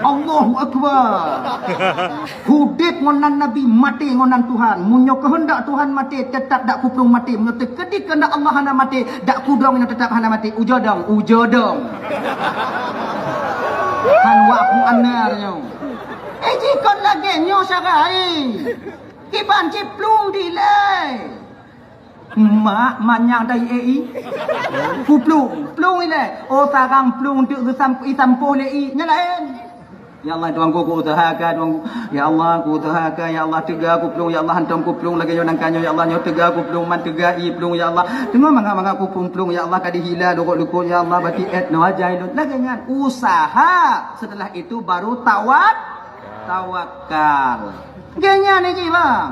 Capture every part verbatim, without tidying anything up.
Allahu Akbar. Udeb ngon nan Nabi, maté ngon nan Tuhan. Meunyoe keuheundak Tuhan maté, teutap dak kuplueng maté. Meunyoe teukeudi keuheundak Allah hana maté, dak kudong nyoe teutap hana maté. Ujoe dong, ujoe dong. Han wak pu anar nyoe. Eh, jikon lagée nyoe syara, eh. Kiban cit plueng dilée. Mak manyang dari A I. Kuplueng, plueng ilée. Oh, sarang plueng teuk geusam-, isampoh lé I. Nyan laén. Ya Allah, Tuhanku, kuuseuha ka, Tuhanku. Ya Allah, kuuseuha ka, ya Allah, teuga kuplueng, ya Allah, hantom kuplueng lagée nyoe nangka nyoe, ya Allah, nyoe teuga kuplueng, man teuga I plueng, ya Allah. Teuma mangat-mangat kuplueng-plueng, ya Allah, ka dihila lukot-lukot, ya Allah, bati et no ajai lôn. Lagée nyan, usaha. Setelah itu baru tawak-, tawakal. Gée nyan jih, bang.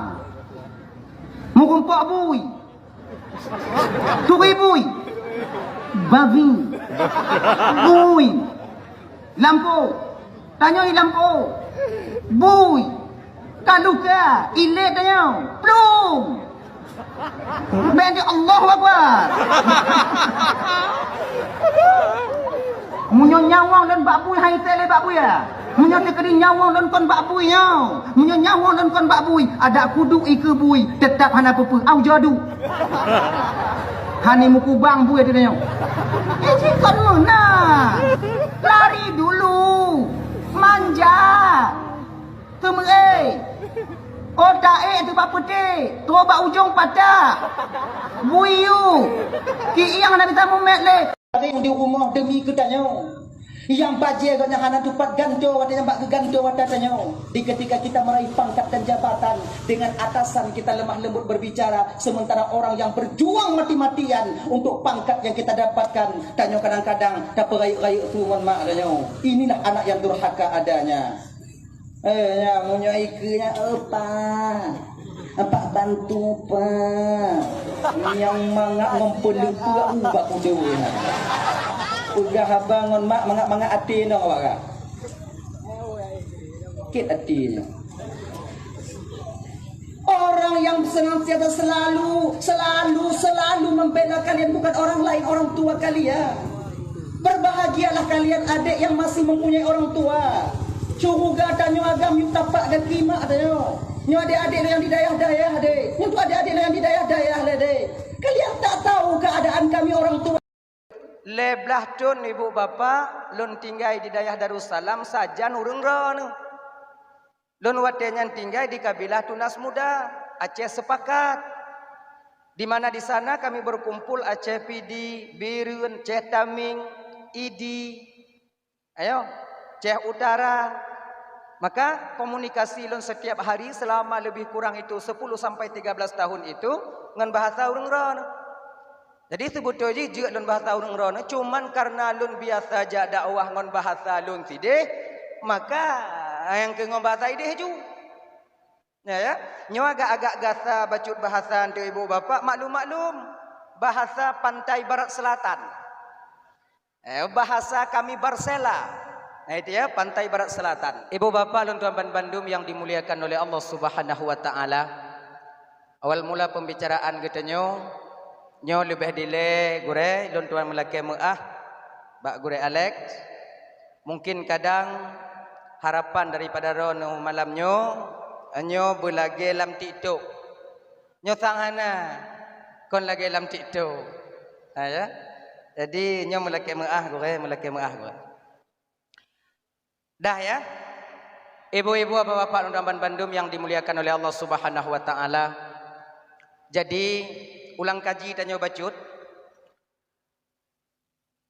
Meurumpok bui. Turi bui. Babi. Bui. Lampôh. Tanyoe i lampôh. Bui. Ka luka. Ilée tanyoe. Plueng. Bèk di Allahu Akbar. Meunyoe nyawöng lôn bak bui, hai tée lé bak bui, ya. Meunyoe teukeudi nyawöng lôn kon bak bui nyoe. Meunyoe nyawöng lôn kon bak bui, adak kuduek ikeue bui, teutap hana peue-peue. Au jadu. Hani meukubang bui ateueh nyoe. Eh, jih kon meunan. Lari dulu. Manja. Teumeu'ék. Otak ék teuh bak peuték, trok bak ujong patah. Bui yue. Kieng hana bisa mumet lé. Ring di rumoh demi geutanyoe. Nyang bajée gobnyan hana tupat gantoe watée nyang bak geugantoe watée tanyoe. Di ketika kita meraih pangkat dan jabatan, dengan atasan kita lemah lembut berbicara, sementara orang yang berjuang mati-matian untuk pangkat yang kita dapatkan, tanyoe kadang-kadang tapeurayeuk-rayeuk su ngon mak tanyoe. Inilah anak yang durhaka adanya. Eh, nyan, meunyoe ikeue nyan, eh, Pak. Pak bantu, Pak. Nyang mangat ngon peuleupeue u bak kudeue nyan. Peugah haba ngon mak mangat-mangat até nyoe, Pak, ka. Sakét até nyoe. Orang yang senantiasa selalu, selalu, selalu membela kalian bukan orang lain, orang tua kalian. Berbahagialah kalian adik yang masih mempunyai orang tua. Curuga tanyoe agam yue tapak gaki mak tanyoe. Nyoe adik-adik yang di dayah-dayah deh. Nyoe tu adik-adik yang di dayah-dayah lah deh. Kalian tak tahu keadaan kami orang tua. Lhèe blaih thôn ibu bapak lôn tinggai di dayah Darussalam sajan ureuëng droeneuh. Lôn watée nyan tinggai di kabilah Tunas Muda, Aceh Sepakat, di mana di sana kami berkumpul Aceh Pidie, Bireuen, Aceh Tamieng, Idi, ayo, Aceh Utara. Maka komunikasi lôn setiap hari selama lebih kurang itu sepuluh sampai tiga belas tahun itu ngon bahasa ureuëng droeneuh. Jadi seubeutôi jih jeuet lôn bahasa ureuëng droeneuh, cuman kareuna lôn biasa jak dakwah ngon bahasa lôn sideh, maka nyang keu ngon bahasa ideh ju. Ya, ya. Nyoe agak-agak gasa bacut bahasa untuk ibu bapak, maklum-maklum. Bahasa Pantai Barat Selatan. Eh, bahasa kami Barsela. Nah, itu ya, Pantai Barat Selatan. Ibu bapak lôn tuan ban bandum yang dimuliakan oleh Allah Subhanahu wa taala. Awal mula pembicaraan geutanyoe, nyoe leubeh dilée gurée lôn tuan meulakée meuáh bak gurée Alex. Mungkin kadang harapan daripada droeneuh malam nyoe, nyoe beulagée lam TikTok. Nyoe sang hana kon lagée lam TikTok. Ha, ya. Jadi nyoe meulakée meuáh gurée, meulakée meuáh gurée. Dah ya. Ibu-ibu, bapak-bapak, dan bandum yang dimuliakan oleh Allah Subhanahu wa taala. Jadi, ulang kaji tanyoe bacut.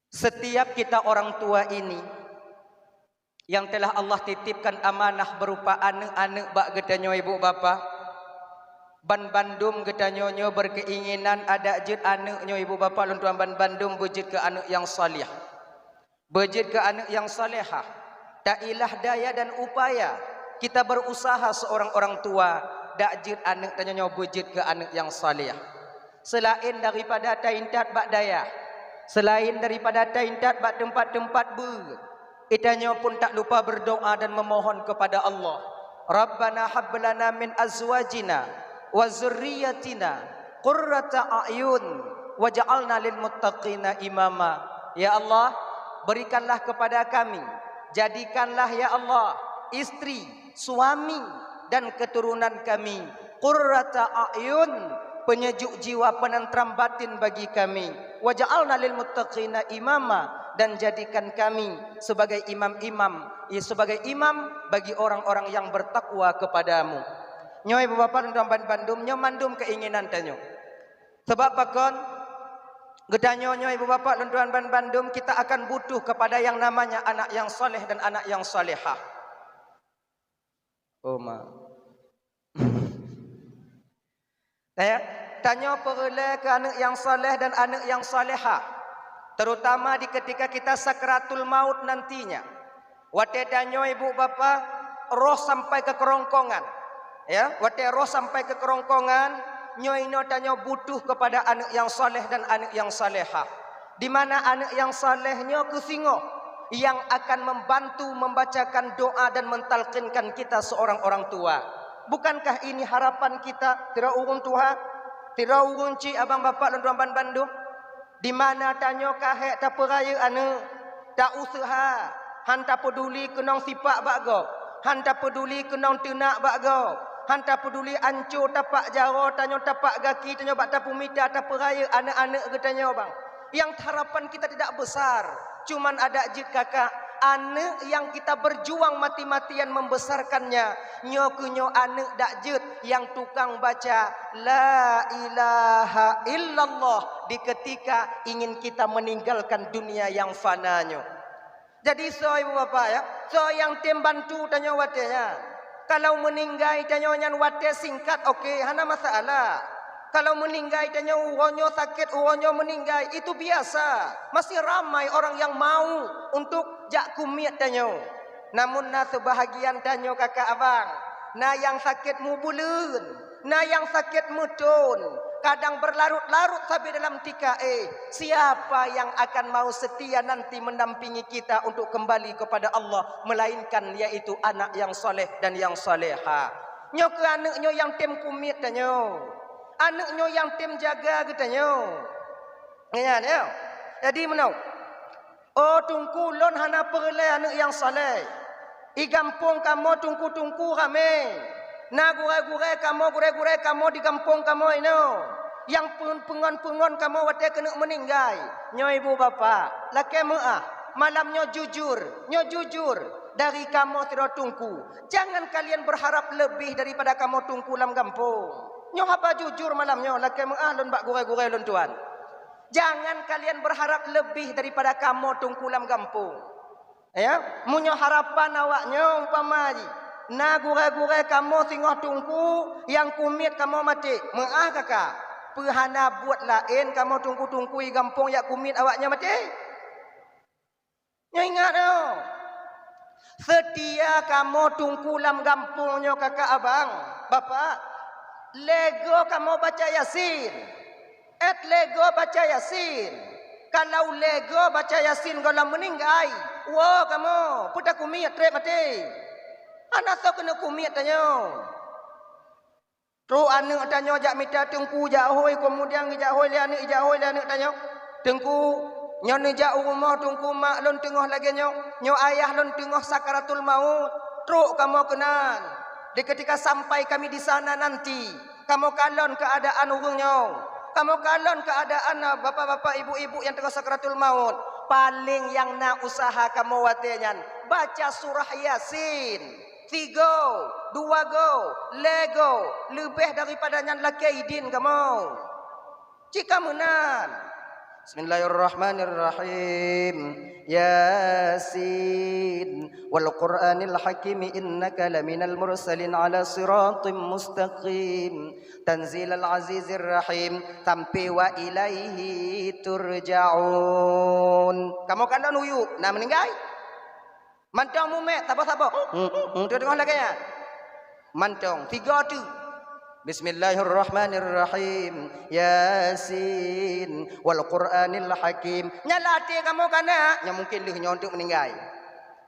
Setiap kita orang tua ini yang telah Allah titipkan amanah berupa aneuk-aneuk bak geutanyoe ibu bapak, ban bandum geutanyoe nyoe berkeinginan adak jeuet aneuk nyoe ibu bapak lôn tuan ban bandum beujeuet keu aneuk nyang saleh. Beujeuet keu aneuk nyang salehah. Ta'ilah daya dan upaya kita berusaha seorang orang tua, dak jeuet aneuk tanyoe nyoe beujeuet keu aneuk nyang saleh. Selain daripada taintat bak dayah, selain daripada taintat bak teumpat-teumpat beuet, geutanyoe pun tak lupa berdoa dan memohon kepada Allah. Rabbana hab lana min azwajina wa dzurriyyatina qurrata a'yun waj'alna lil muttaqina imama. Ya Allah, berikanlah kepada kami Jadikanlah, ya Allah, istri, suami, dan keturunan kami qurrata a'yun, penyejuk jiwa, penentram batin bagi kami. Waj'alna lil muttaqina imama, dan jadikan kami sebagai imam-imam, ya, sebagai imam bagi orang-orang yang bertakwa kepada-Mu. Nyoe, Ibu Bapak, lôn tuan ban bandum, nyoe mandum keinginan tanyoe. Sebab pakon? Geutanyoe nyoe, Ibu Bapak, lôn tuan ban bandum, kita akan butuh kepada yang namanya anak yang soleh dan anak yang solehah. Oh, ma. Ya, tanyoe peureulée keu aneuk nyang saleh dan aneuk nyang salehah, terutama di ketika kita sakratul maut nantinya. Watée tanyoe, ibu bapa, roh sampai keu keurongkongan, ya, watée roh sampai keu keurongkongan, nyoe inoe tanyoe butuh kepada aneuk nyang saleh dan aneuk nyang salehah. Di mana aneuk nyang saleh nyoe keuh singoh yang akan membantu membacakan doa dan mentalqinkan kita seorang orang tua. Bukankah ini harapan kita, sidroe ureuëng tuha, sidroe ureuëng cik, abang bapak lôn tuan ban bandum? Di mana tanyoe ka hék tapeurayeuk aneuk, ta-useuha, han tapeuduli keunong sipak bak gob, han tapeuduli keunong teunak bak gob, han tapeuduli anco tapak jaroe tanyoe, tapak gaki tanyoe bak tapeumita tapeurayeuk aneuk-aneuk geutanyoe, bang. Yang harapan kita tidak besar, cuman adak jeuet kakak, aneuk yang kita berjuang mati-matian membesarkannya, nyoe keuh nyoe aneuk dak jeuet yang tukang baca la ilaha illallah di ketika ingin kita meninggalkan dunia yang fana nyoe. Jadi soe, ibu bapa, ya, soe nyang tem bantu tanyoe watée nyan? Kalau meuninggai tanyoe nyan watée singkat, oke, hana masalah. Kalau meuninggai tanyoe, uroe nyoe sakét, uroe nyoe meuninggai, itu biasa. Masih ramai orang yang mau untuk jak keu miet tanyoe. Namun na seubahagian tanyoe kakak abang, na nyang sakét mubuleuen, na nyang sakét meuthon, kadang berlarut-larut sabe dalam tika, eh, siapa yang akan mau setia nanti mendampingi kita untuk kembali kepada Allah, melainkan yaitu anak yang saleh dan yang salehah. Nyoe keuh aneuk nyoe nyang tem keu miet tanyoe. Aneuk nyoe nyang tem jaga geutanyoe. Ingat, ya. Jadi meunoe. Oh, teungku, lôn hana peureulée aneuk nyang saleh. I gampông kamoe teungku-teungku ramé. Na gurée-gurée kamoe, gurée-gurée kamoe di gampông kamoe inoe. Nyang peungon-peungon kamoe watée keuneuk meuninggai. Nyoe ibu bapa, lakée meuáh. Malam nyoe jujur, nyoe jujur dari kamoe sidroe teungku. Jangan kalian berharap lebih daripada kamoe teungku lam gampông. Nyoe haba jujur malam nyoe, lakée meuáh lôn bak gurée-gurée lôn tuan. Jangan kalian berharap lebih daripada kamoe teungku lam gampông. Ya, meunyoe harapan awak nyoe umpama jih, na gurée-gurée kamoe singoh teungku nyang keu miet kamoe maté, meuáh kakak. Peu hana buet laén kamoe teungku-teungku i gampông jak keu miet awak nyoe maté? Nyoe ingat nyoe. Seutia kamoe teungku lam gampông nyoe kakak abang, bapak. Lego kamoe baca Yasin. Et lego baca Yasin. Kalau lego baca Yasin gohlom meuninggai, woe kamoe, peu takeu miet treb maté. Hana soe keuneuk keu miet tanyoe. Trok aneuk tanyoe jak mita teungku jak hôi, keumudian geujak hôi lé aneuk, ijak hôi lé aneuk tanyoe. Teungku, nyoe neujak u rumoh teungku, mak lôn teungoh lagée nyoe, nyoe ayah lôn teungoh sakaratul maut. Trok kamoe keunan. Di ketika sampai kami di sana nanti, kamoe kalon keuadaan ureuëng nyoe. Kamoe kalon keuadaan, ah, bapak-bapak, ibu-ibu nyang teungoh sakaratul maut. Paleng nyang na useuha kamoe watée nyan, baca surah Yasin. Sigo, dua go, lego, leubeh daripada nyan lakée idin kamoe. Cit ka meunan. Bismillahirrahmanirrahim. Yasin, wal Qur'anil Hakim, innaka laminal mursalin ala siratim mustaqim. Tanzilal azizir rahim, sampai wa ilaihi turja'un. Kamoe kalon uyuek, na meuninggai? Mantong mumet, saboh-saboh. Hmm, hmm, hmm, teungoh lagée nyan. Mantong, tiga tu. Bismillahirrahmanirrahim. Yasin, wal Qur'anil Hakim. Nyan lam até kamoe kana, nyan mungkin lheueh nyoe untuk meuninggai.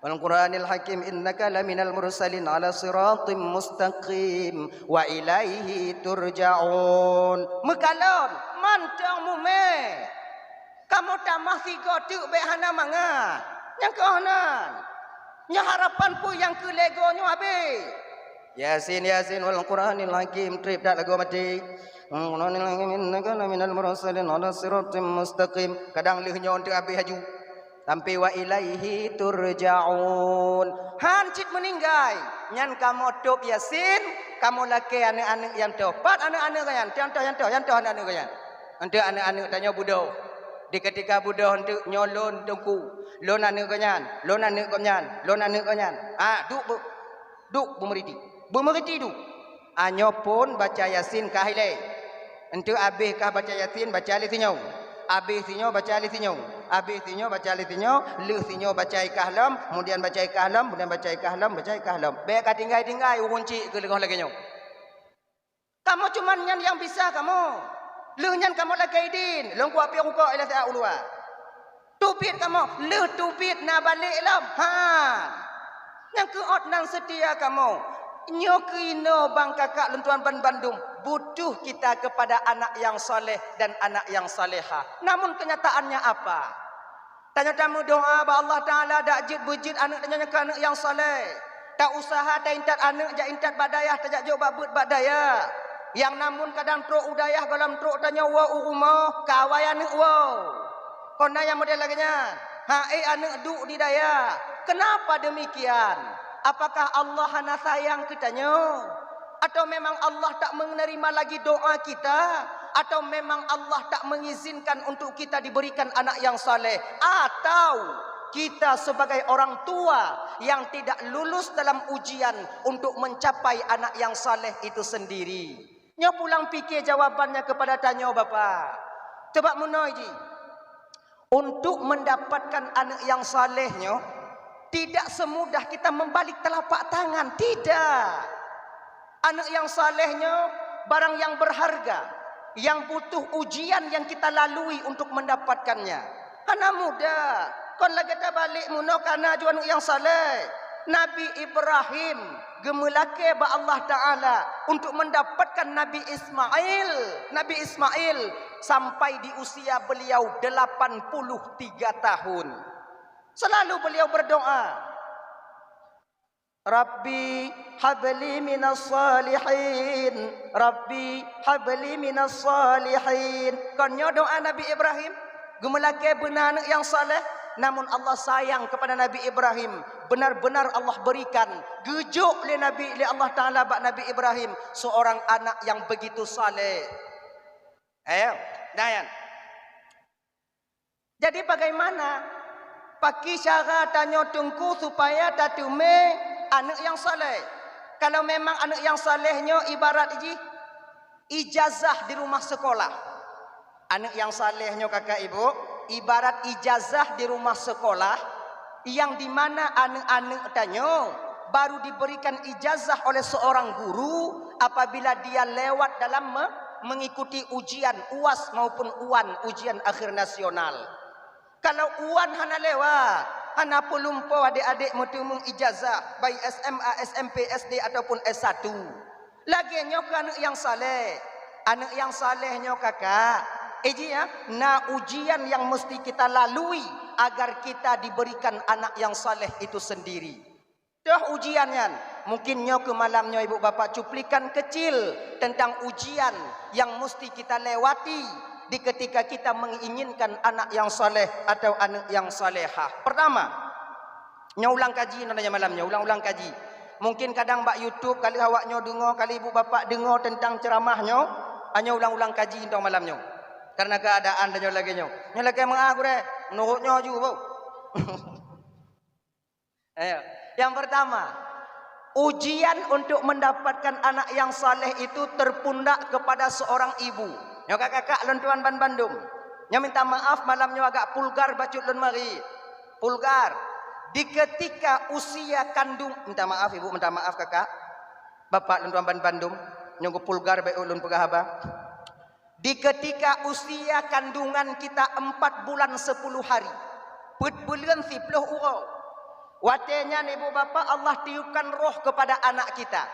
Wal Qur'anil Hakim, innaka laminal mursalin ala siratim mustaqim. Wa ilaihi turja'un. Meukalon, mantong mumet. Kamoe tamah sigoe teuk bék hana mangat. Nyang keuh nan. Nyoe harapan peue nyang keu lego nyoe habéh. Yasin, Yasin, wal Qur'anil Hakim, trép that lagoe maté. Innaka laminal mursalin ala siratim mustaqim. Kadang lheueh nyoe eunteuk habéh aju. Sampai wa ilaihi turja'un. Han cit meuninggai, nyan kamoe tôb Yasin, kamoe lakée aneuëk-aneuëk nyang tôb. Pat aneuëk-aneuëk geuh nyan? Nyang tôb, nyang tôb, nyang tôb aneuëk-aneuëk geuh nyan. Eunteuk aneuëk-aneuëk tanyoe budôh. Di keutika budôh eunteuk nyoe lôn teungku, lôn aneuëk geuh nyan, lôn aneuëk gobnyan, lôn aneuëk geuh nyan. Ah, duek bu-, duek beumeuriti. Beumeuriti duek. Ah, nyoe phon baca Yasin kah ilée. Eunteuk abéh kah baca Yasin, baca lé sinyoe. Abéh sinyoe, baca lé sinyoe. Abéh sinyoe, baca lé sinyoe. Lheueh sinyoe baca i kah lom, kemudian baca i kah lom, kemudian baca i kah lom, baca i kah lom. Bék ka tinggai-tinggai ureuëng chik keu leungoh lagée nyoe. Kamoe cuman nyan nyang bisa kamoe. Lheueh nyan kamoe lakée idin, lôn kuat piôh rukok ilée siat u luwa. Teubiet kamoe, lheueh teubiet na balek lom. Ha. Nyang keuôt nan seutia kamoe. Nyoe keunoe bang kakak lôn tuan banbandum, butuh kita kepada anak yang saleh dan anak yang salehah. Namun kenyataannya apa? Tanyoe tameudoá bak Allah Taala dak jeuet beujeuet aneuëk tanyoe nyan keu aneuëk nyang saleh. Ta usaha taintat aneuëk jak intat bak dayah, tajak jok bak beuet bak dayah. Nyang namun kadang trok u dayah gohlom trok tanyoe woe u rumoh, ka awai aneuëk woe. Kon na nyang model lagée nyan. Ha, eh, aneuëk duek di dayah. Kenapa demikian? Apakah Allah hana sayang keu tanyoe? Atau memang Allah tak menerima lagi doa kita? Atau memang Allah tak mengizinkan untuk kita diberikan anak yang saleh? Atau kita sebagai orang tua yang tidak lulus dalam ujian untuk mencapai anak yang saleh itu sendiri? Nyoe pulang pikir jawabannya kepada tanyoe, Bapak. Coba meunoe jih. Untuk mendapatkan aneuk nyang saleh nyoe, tidak semudah kita membalik telapak tangan, tidak. Aneuk nyang saleh nyoe barang yang berharga, yang butuh ujian yang kita lalui untuk mendapatkannya. Hana mudah. Kon lagée tabalek meunoe kana ju aneuk nyang saleh. Nabi Ibrahim geumeulakée bak Allah Taala untuk mendapatkan Nabi Ismail. Nabi Ismail sampai di usia beliau delapan puluh tiga tahun. Selalu beliau berdoa, "Rabbi habli minas salihin, Rabbi habli minas salihin." Kon nyoe doa Nabi Ibrahim, geumeulakée beuna aneuk nyang saleh, namun Allah sayang kepada Nabi Ibrahim. Benar-benar Allah berikan, geujok lé Nabi, lé Allah Taala bak Nabi Ibrahim seorang anak yang begitu saleh. Ayo, dayan. Jadi bagaimana? Pakri cara tanyoe teungku supaya tateumé aneuk nyang saleh? Kalau memang aneuk nyang saleh nyoe ibarat jih ijazah di rumah sekolah. Aneuk nyang saleh nyoe kakak ibu, ibarat ijazah di rumah sekolah yang di mana aneuk-aneuk tanyoe baru diberikan ijazah oleh seorang guru apabila dia lewat dalam me-, mengikuti ujian uas maupun uan, ujian akhir nasional. Kalau uan hana lewat, hana peulumpo adek-adek meuteumeung ijazah, baik S M A, S M P, S D ataupun S satu. Lagée nyoe keu aneuk nyang saleh. Aneuk nyang saleh nyoe kakak, eh ji ya, na ujian yang mesti kita lalui agar kita diberikan anak yang saleh itu sendiri. Toh ujian nyan, mungkin nyoe keu malam nyoe ibu bapak cuplikan kecil tentang ujian yang mesti kita lewati di ketika kita menginginkan anak yang saleh atau aneuk nyang salehah. Pertama, nyoe ulang kaji nyoe malam nyoe, ulang-ulang kaji. Mungkin kadang bak YouTube kali awak nyoe deungoe, kali ibu bapak deungoe tentang ceramah nyoe, nyoe ulang-ulang kaji nyoe malam nyoe. Karena keadaan tanyoe lagée nyoe. Nyoe lagée meuah gurée, menurut nyoe ju, bu. Ayo. Yang pertama, ujian untuk mendapatkan anak yang saleh itu terpundak kepada seorang ibu. Nyoe kakak-kakak lôn tuan banbandum. Nyoe minta maaf malam nyoe agak pulgar bacut lôn mari. Pulgar. Di ketika usia kandung, minta maaf ibu, minta maaf kakak. Bapak lôn tuan banbandum, nyoe pulgar bacut lôn peugah haba. Di ketika usia kandungan kita empat bulan sepuluh hari, peuet buleuen siplôh uroe, watée nyan ibu bapak Allah tiupkan roh kepada anak kita.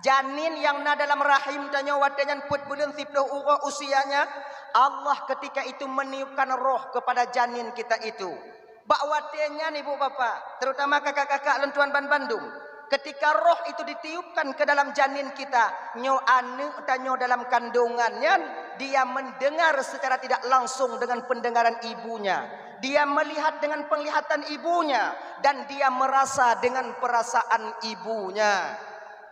Janin yang na dalam rahim tanyoe watée nyan peuet buleuen siplôh uroe usianya, Allah ketika itu meniupkan roh kepada janin kita itu. Bak watée nyan, ibu bapak, terutama kakak-kakak lôn tuan banbandum, ketika roh itu ditiupkan ke dalam janin kita, nyoe aneuëk tanyoe dalam kandungan nyan, dia mendengar secara tidak langsung dengan pendengaran ibunya, dia melihat dengan penglihatan ibunya, dan dia merasa dengan perasaan ibunya.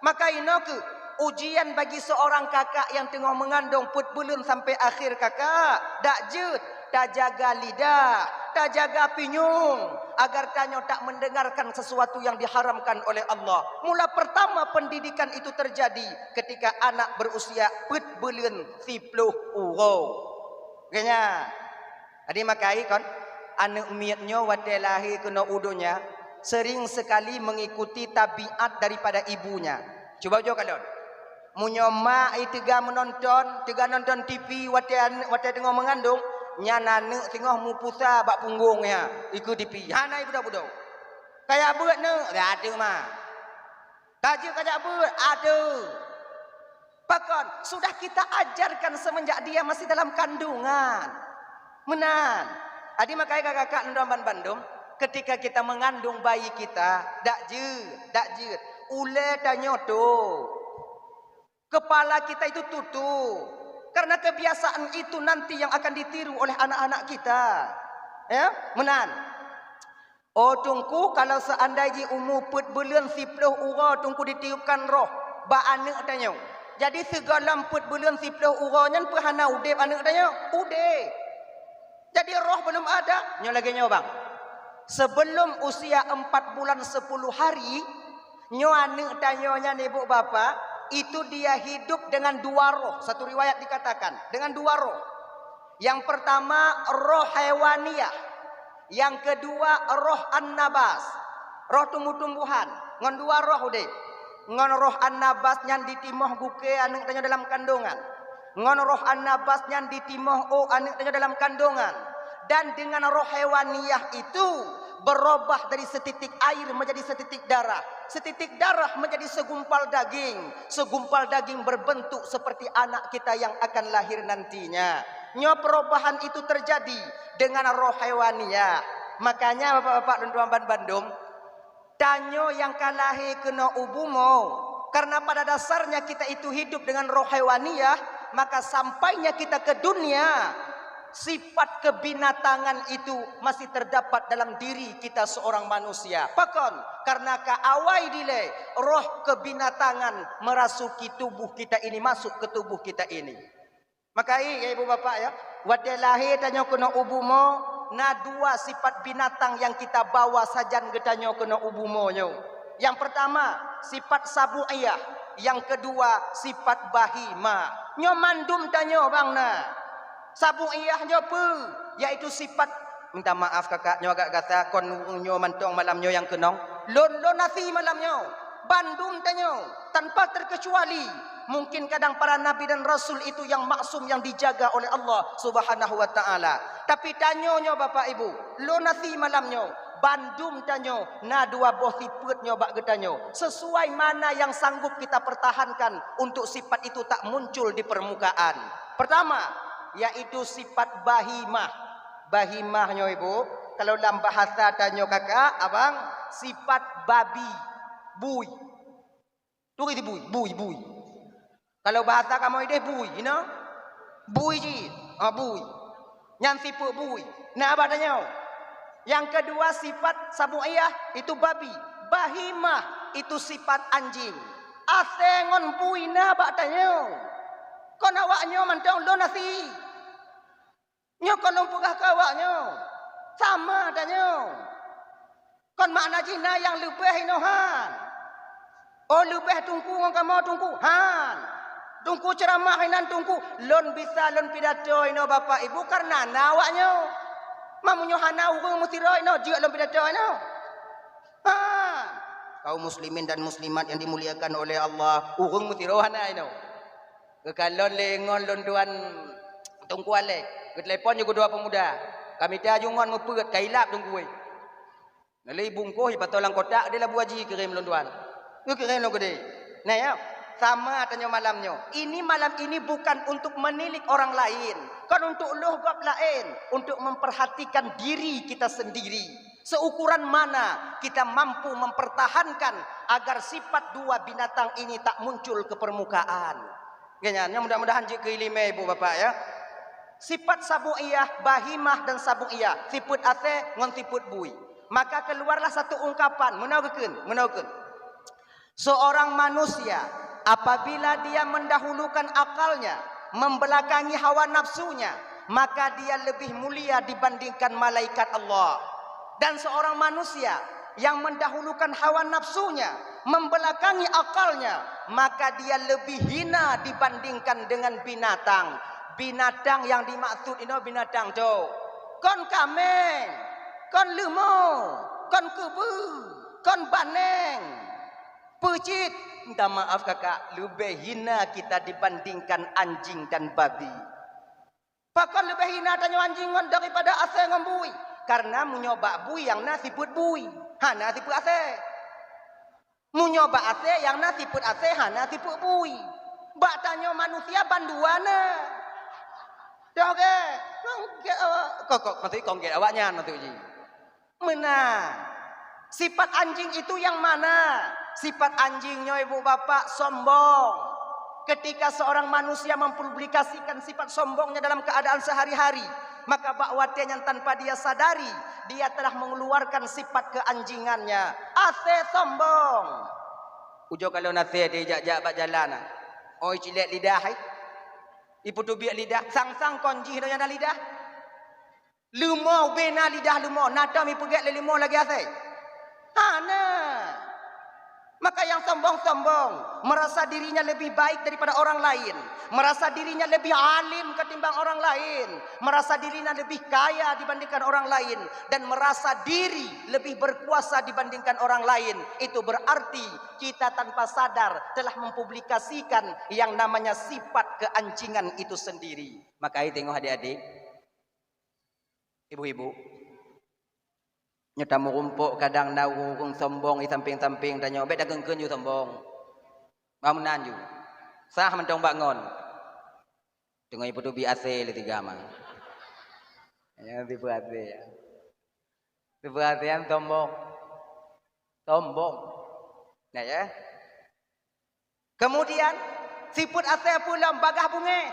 Maka inoe kheueh ujian bagi seorang kakak yang teungoh meungandong peuet buleuen sampai akhir, kakak. Dak jeuet, tajaga lidah, tajaga pinyueng, agar tanyoe tak mendengarkan sesuatu yang diharamkan oleh Allah. Mula pertama pendidikan itu terjadi ketika anak berusia peuet buleuen siploh uroe. Geunya, jadi makai kon, aneuëk miet nyoe watée lahé keunoe u donya, sering sekali mengikuti tabiat daripada ibunya. Cuba jo kalon. Meunyoe mak i teuga meunonton, teuga nonton T V watée an-, watée teungoh meungandong, nyan aneuëk teungoh mupusa bak punggong nyan, ikeue T V. Hana ibudo-budo. Kajak beuet neuëk, dak ada ma. Ka jeuet kajak beuet, ada. Pakon, sudah kita ajarkan semenjak dia masih dalam kandungan. Meunan. Jadi makai kakak-kakak lôn tuan banbandum, ketika kita mengandung bayi kita, dak jeuet, dak jeuet. Ulée tanyoe tu. Kepala kita itu tutup. Karena kebiasaan itu nanti yang akan ditiru oleh anak-anak kita. Ya, meunan. Oh Teungku, kalau seandai jih umu peuet buleuen siploh uroe Teungku ditiupkan roh bak aneuëk tanyoe. Jadi sigohlom peuet buleuen siploh uroe nyan peue hana udeb aneuëk tanyoe? Udeb. Jadi roh belum ada, nyoe lagée nyoe bang. Sebelum usia empat bulan sepuluh hari, nyoe aneuëk tanyoe nyan ibu bapak, itu dia hidup dengan dua roh. Satu riwayat dikatakan, dengan dua roh. Yang pertama roh haiwaniah, yang kedua roh an-nabas, roh tumbuh-tumbuhan. Ngon dua roh udeb. Ngon roh an-nabas nyan ditimoh gukée aneuëk tanyoe dalam kandungan. Ngon roh an-nabas nyan ditimoh ôk aneuëk tanyoe dalam kandungan. Dan dengan roh haiwaniah itu berubah dari setitik air menjadi setitik darah, setitik darah menjadi segumpal daging, segumpal daging berbentuk seperti anak kita yang akan lahir nantinya. Nyoe perubahan itu terjadi dengan roh haiwaniah. Makanya bapak-bapak dan tuan bandum, tanyoe nyang ka lahé keunoe u bumoe, karena pada dasarnya kita itu hidup dengan roh haiwaniah, maka sampainya kita ke dunia, sifat kebinatangan itu masih terdapat dalam diri kita seorang manusia. Pakon? Karena ka awai dilée roh kebinatangan merasuki tubuh kita ini, masuk ke tubuh kita ini. Maka i, ya ibu bapak ya, watée lahé tanyoe keunoe u bumoe, na dua sifat binatang nyang kita bawa sajan geutanyoe keunoe u bumoe nyoe. Nyang pertama, sifat sabu'iyah, nyang keudua, sifat bahimah. Nyoe mandum tanyoe bang na. Sabu'iyah nyoe peue? Yaitu sifat, minta maaf kakak, nyoe agak gata, kon nyoe mantong malam nyoe nyang keunong. Lôn, lôn nasi malam nyoe. Bandum tanyoe, tanpa terkecuali. Mungkin kadang para nabi dan rasul itu yang maksum, yang dijaga oleh Allah Subhanahu wa Ta'ala. Tapi tanyoe nyoe, Bapak Ibu, lôn nasi malam nyoe, bandum tanyoe na dua boh sifeuet nyoe bak geutanyoe. Sesuai mana yang sanggup kita pertahankan untuk sifat itu tak muncul di permukaan. Pertama, yaitu sifat bahimah. Bahimah nyoe, Ibu, kalau lam bahasa tanyoe kakak, abang, sifat babi, bui. Turi bui, bui, bui. Kalau bahasa kamoe ideh bui, you know? Bui cit. Ha, bui. Nyan sifeuet bui. Na bak tanyoe. Nyang keudua sifat sabu'iyah itu babi. Bahimah itu sifat anjing. Asée ngon bui na bak tanyoe. Kon awak nyoe mantong lôn nasi. Nyoe kon lôn peugah keu awak nyoe. Sama tanyoe. Kon makna jih na nyang leubeh inoe han. Oh, leubeh teungku ngon kamoe teungku? Han. Teungku ceuramah inan teungku, lôn bisa lôn pidato inoe Bapak Ibu kareuna na awak nyoe. Meunyoe hana ureuëng meusidroe inoe jeuet lôn pidato inoe. Han. Kaum muslimin dan muslimat yang dimuliakan oleh Allah, ureuëng meusidroe hana inoe. Geukalon lé ngon lôn tuan Teungku Alek, geutelepon ju keudua peumuda. Ka mita ju ngon meupeuet, ka ilab Teungku wéh. Nalai bungkôh ipato lam kotak deh Abu Haji kirém lôn tuan. Geukirém lôn keudeh. Nah ya, sama tanyoe malam nyoe. Ini malam ini bukan untuk menilik orang lain, kon untuk lôh gob laén, untuk memperhatikan diri kita sendiri. Seukuran mana kita mampu mempertahankan agar sifat dua binatang ini tak muncul ke permukaan? Nyan, nyan mudah-mudahan jeuet keu ileumèe ibu bapak ya. Sifat sabu'iyah, bahimah dan sabu'iyah, sifat asèe ngon sifat bui. Maka keluarlah satu ungkapan, meunoe geukheun, meunoe geukheun. Seorang manusia, apabila dia mendahulukan akalnya, membelakangi hawa nafsunya, maka dia lebih mulia dibandingkan malaikat Allah. Dan seorang manusia yang mendahulukan hawa nafsunya, membelakangi akalnya, maka dia lebih hina dibandingkan dengan binatang. Binatang yang dimaksud inoe binatang tu, kon kaméng, kon leumo, kon keubeu, kon baneng. Peue cit, minta maaf kakak, leubeh hina kita dibandingkan anjing dan babi. Pakon leubeh hina tanyoe anjing ngon daripada asèe ngon bui? Karena meunyoe bak bui nyang na sifeuet bui, hana sifeuet asèe. Meunyoe bak asèe nyang na sifeuet asèe, hana sifeuet bui. Bak tanyoe manusia bandua na. Dah, oke. Kok, kok, maksud kok awaknyan maksud jih. Meunan. Sifat anjing itu yang mana? Sifat anjing nyoe ibu bapak sombong. Ketika seorang manusia mempublikasikan sifat sombongnya dalam keadaan sehari-hari, maka bak watèe nyan tanpa dia sadari, dia telah mengeluarkan sifat keanjingannya. Asèe sombong. Ujoe kalon asèe teuh jak-jak bak jalan, ah. Oh, icilek lidah, eh. Ipeutubiek lidah, sang-sang kon jih donya na lidah. Leumo, ubé na lidah leumo, na tom ipeugét lé leumo lagèe asèe? Hana. Maka yang sombong-sombong, merasa dirinya lebih baik daripada orang lain, merasa dirinya lebih alim ketimbang orang lain, merasa dirinya lebih kaya dibandingkan orang lain, dan merasa diri lebih berkuasa dibandingkan orang lain, itu berarti kita tanpa sadar telah mempublikasikan yang namanya sifat keanjingan itu sendiri. Maka, hai, tengok adik-adik, ibu-ibu, nyoe tameurumpok kadang na ureueng sombong di sampéng-sampéng tanyoe, bèk takheun-kheun ju sombong. Bah meunan ju. Sah mantong bak ngon. Teungoh ipeutubiek asèe lé tiga ma. Ya, tipe asèe, ya. Tipe asèe nyan sombong. Sombong. Nah, ya. Kemudian, sifeuet asèe peue lom? Bagah beungéh.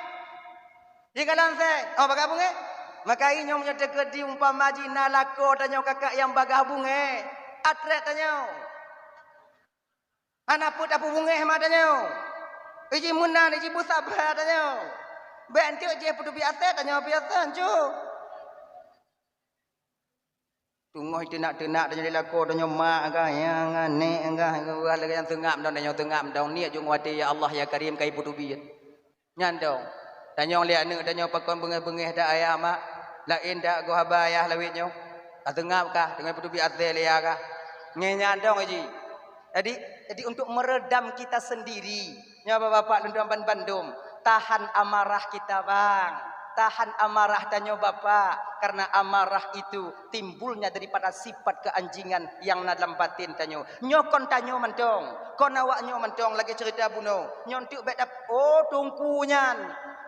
Jih kalon asèe, oh, bagah beungéh. Maka inyoe meunyoe teukeudi umpama jih na lakoe tanyoe kakak nyang bagah beungéh, atrét tanyoe. Hana peuet tapeubeungéh ma tanyoe. Iji meunan, iji beusaba tanyoe. Bèk enteuk jih peutubiek asèe tanyoe biasa, encu. Teungoh teunak-teunak tanyoe di lakoe tanyoe mak agah, nyang anèk agah, lagèe nyang teungab dong, tanyoe teungab dong, niet ju watèe, "Ya Allah, ya Karim, ka ipeutubiet." Nyan dong. Tanyong lé aneuk tanyoe pakon beungéh-beungéh that ayah mak, laén that goh haba ayah lawét nyoe. Ka teungab kah, teungoh peutubiet asèe lé ayah kah. Nyan dong jih. Jadi, jadi untuk meredam kita sendiri, nyoe bapak-bapak lôn tuan ban bandum, tahan amarah kita, bang. Tahan amarah tanyoe bapak, karena amarah itu timbulnya daripada sifat keanjingan yang na dalam batin tanyoe. Nyoe kon tanyoe mantong, kon awak nyoe mantong lagèe cerita bunoe. Nyoe enteuk bèk dap-, oh, teungku nyan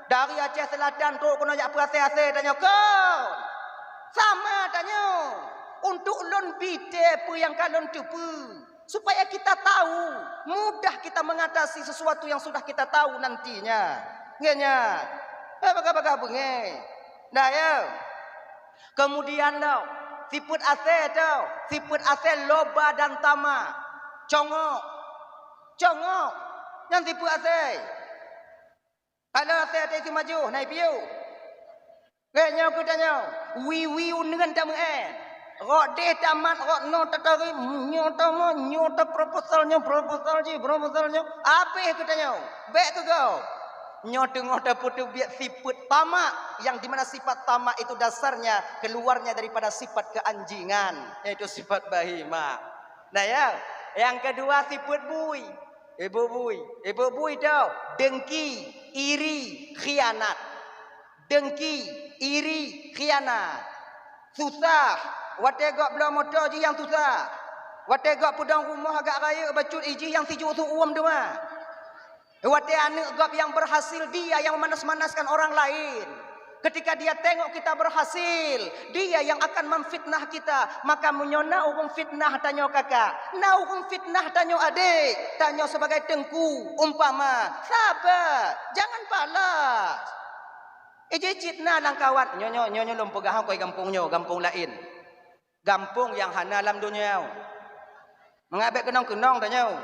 dari Aceh Selatan trok keunoe jak peuasèe-asèe tanyoe kon. Sama tanyoe. Untuk lôn bite peue nyang ka lôn teupeue. Supaya kita tahu, mudah kita mengatasi sesuatu yang sudah kita tahu nantinya. Ngieng nyan. Eh, bagah-bagah beungéh. Nah, ya. Kemudian tau, sifeuet asèe tau, sifeuet asèe loba dan tamak. Congok. Congok. Nyan sifeuet asèe. Alheuh asèe teuh si majoh, na ipiôh. Lé nyoe geutanyoe, wiwi uneuen tameu'en. Rot deh tamat, rot noe tatarém, nyoe tamat, nyoe taproposal, nyoe proposal jih, proposal nyoe. Abéh geutanyoe, bèk keu gob. Nyoe teungoh tapeuteubiet sifeuet tamak, yang di mana sifat tamak itu dasarnya keluarnya daripada sifat keanjingan, yaitu sifat bahimah. Nah ya, yang kedua sifeuet bui. Ibu bui, ibu bui tu dengki, iri, khianat. Dengki, iri, khianat. Susah, watèe gob bloe moto jih nyang susah. Watèe gob peudong rumoh agak rayeuk bacut, ijih nyang sijuek su uem teuma. Watèe aneuk gob nyang berhasil, dia yang memanas-manaskan orang lain. Ketika dia tengok kita berhasil, dia yang akan memfitnah kita. Maka meunyoe na ureuëng fitnah tanyoe kakak, na ureuëng fitnah tanyoe adék, tanyoe sebagai teungku, umpama, sabar, jangan balas. Iji cit na lam kawan, nyoe, nyoe, nyoe, nyoe lôn peugah koi gampông nyoe, gampông laén. Gampông nyang hana lam donya. Mangat bék keunong-keunong tanyoe.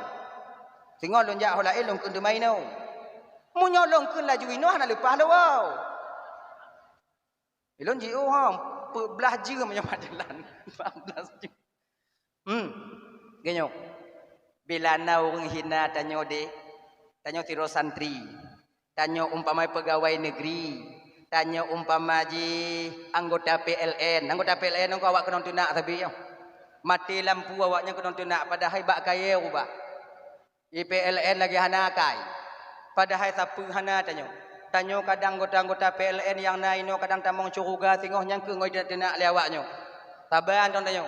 Singoh lôn jak ho laén lôn kheun teuma inoe. Meunyoe lôn kheun laju inoe hana leupah lôn. Lôn jiôh ha, peuet blaih jeuem nyoe mat jalan. Empat belas jeuem. Hmm. Geunyoe. Bila na ureuëng hina tanyoe deh, tanyoe sidroe santri, tanyoe umpama pegawai negeri, tanyoe umpama jih anggota P L N. Anggota P L N ngon awak keunong teunak sabe nyoe. Maté lampu awaknyan keunong teunak padahai bak kayée rubah. Di P L N lagée hana akai. Padahai sapeue hana tanyoe. Tanyoe kadang anggota-anggota P L N nyang na inoe kadang tamong syeuruga singoh nyang keu ngon teunak lé awaknyoe. Saban dong tanyoe.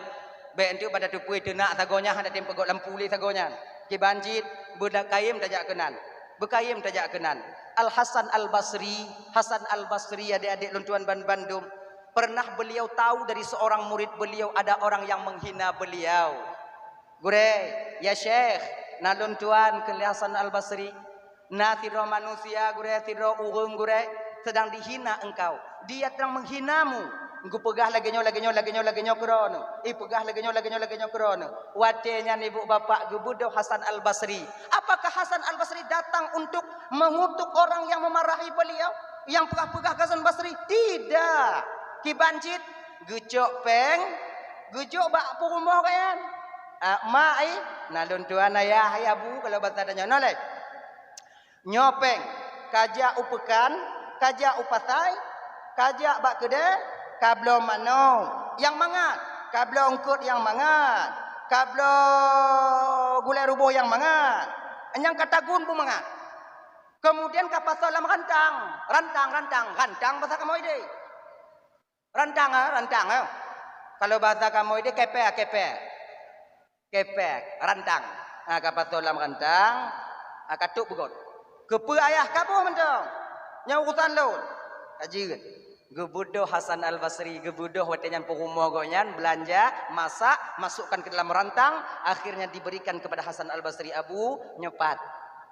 Bék enteuk bak tateupeue teunak sagoe nyan hana tem peugok lampu lé sagoe nyan. Kiban cit, beukayém tajak keunan. Beukayém tajak keunan. Al Hasan Al Basri, Hasan Al Basri, adik-adik lôn tuan ban bandum, pernah beliau tahu dari seorang murid beliau ada orang yang menghina beliau. Gurée, ya Syekh, na lôn tuan kheun lé Hasan Al Basri. Na sidroe manusia gurée, sidroe ureuëng gurée, sedang dihina engkau. Dia sedang menghinamu. Geupeugah lagée nyoe, lagée nyoe, lagée nyoe, lagée nyoe keu droeneuh. Ipeugah lagée nyoe, lagée nyoe, lagée nyoe keu droeneuh. Watée nyan ibu bapak geubeudôh Hasan Al Basri. Apakah Hasan Al Basri datang untuk mengutuk orang yang memarahi beliau, yang peugah-peugah keu Hasan Basri? Tidak. Kiban cit, geucok péng, geujok bak peurumoh gobnyan. Ah, mak, ai, na lôn tuan ayah, ai abu kalau basa tanyoe nyoe lé. Nyoe péng, kajak u peukan, kajak u pasai, kajak bak keudée, kabloe manok nyang mangat, kabloe eungkot nyang mangat, kabloe gulée ruboh nyang mangat. Nyang ka tagun beumangat. Kemudian ka pasoe lam rantang, rantang, rantang, rantang basa kamoe deh. Rantang, ah, rantang, ah. Kalau basa kamoe deh kepek, kepek. Kepek, rantang. Ha, ka pasoe lam rantang, ha, ka trok beugot. Keupeue ayah kaboh mantong? Nyan urusan lôn. Ka jeuet. Geubeudôh Hasan Al Basri, geubeudôh watée nyan peurumoh gobnyan beulanja, masak, masukkan ke dalam rantang, akhirnya diberikan kepada Hasan Al Basri, Abu, nyoe pat.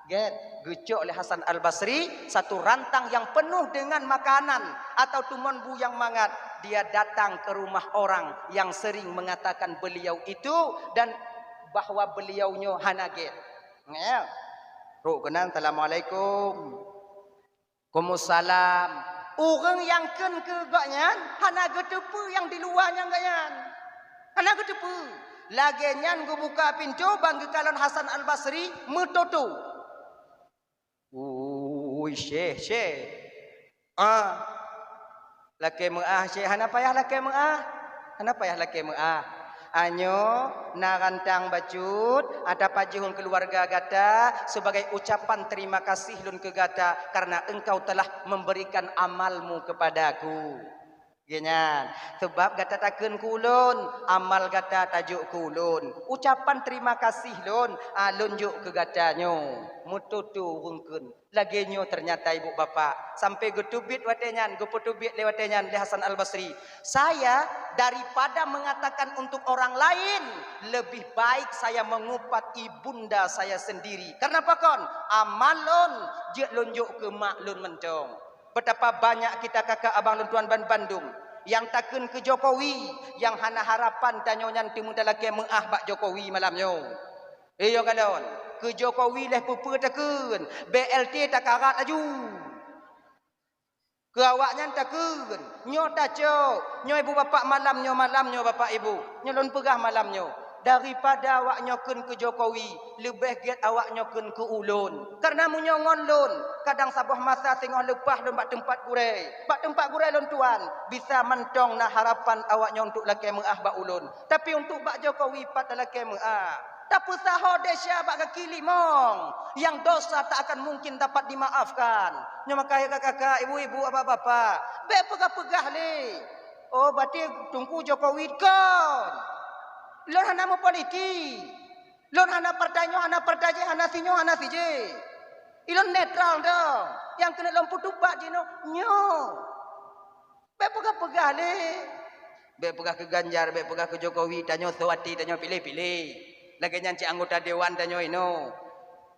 Gét, geucok lé Hasan Al Basri satu rantang yang penuh dengan makanan atau tumon bu yang mangat. Dia datang ke rumah orang yang sering mengatakan beliau itu dan bahwa beliau nyoe hana gét. Nyoe. Trok keunan, "Assalamualaikum." "Waalaikumsalam." Ureuëng nyang kheun keu gobnyan hana geuteupeue nyang di luwa nyang gobnyan. Hana geuteupeue. Lagée nyan geubuka pintoe ban geukalon Hasan Al Basri meutoto. "Ui, Syekh, Syekh. Ah, lakée meuáh, Syekh, hana payah lakée meuáh. Hana payah lakée meuáh. Anyoe na rantang bacut, ata pajoh keuluwarga gata sebagai ucapan terima kasih lôn keu gata karena engkau telah memberikan amalmu kepadaku." Geuhnyan, "Sabab gata takheun keu ulôn, amal gata tajok keu ulôn. Ucapan terima kasih lôn, a, lôn jok keu gata nyoe." Meutoto ureuëng kheun. Lagée nyoe ternyata ibu bapak. Sampai geuteubiet watée nyan, geupeuteubiet lé watée nyan lé Hasan Al Basri. "Saya daripada mengatakan untuk orang lain, lebih baik saya mengupat ibunda saya sendiri. Karena apa kon? Amal lôn, jeuet lôn jok keu mak lôn mantong." Betapa banyak kita kakak abang lôn tuan ban bandum nyang takheun keu Jokowi, nyang hana harapan tanyoe nyan teuma talakée meuáh bak Jokowi malam nyoe. Iyo kalon, keu Jokowi leh peue-peue takheun, B L T takarat laju. Keu awaknyan takheun, nyoe tacok, nyoe ibu bapak malam nyoe, malam nyoe bapak ibu, nyoe lôn peugah malam nyoe. Daripada awak nyoe kheun keu Jokowi, leubeh gét awak nyoe kheun keu ulôn. Karena meunyoe ngon lôn, kadang saboh masa singoh leupah lôn bak teumpat gurée. Bak teumpat gurée lôn tuan, bisa mantong na harapan awak nyoe untuk lakée meuáh bak ulôn. Tapi untuk bak Jokowi pat talakée meuáh. Tapeusaho desya bak gaki limong, yang dosa tak akan mungkin dapat dimaafkan. Nyoe maka ya kakak-kakak, ibu-ibu, bapak-bapak, bék peugah-peugah lé. Oh, berarti Teungku Jokowi kon. Lôn hana meupolitik. Lôn hana partai nyoe, hana partai jih, hana sinyoe, hana sijih. Ilôn netral dong. Nyang keuneuk lôn peutupat jinoe nyoe. Bék peugah-peugah lé. Bék peugah keu Ganjar, bék peugah keu Jokowi, tanyoe soe até tanyoe piléh-piléh. Lagée nyan cit anggota dewan tanyoe inoe.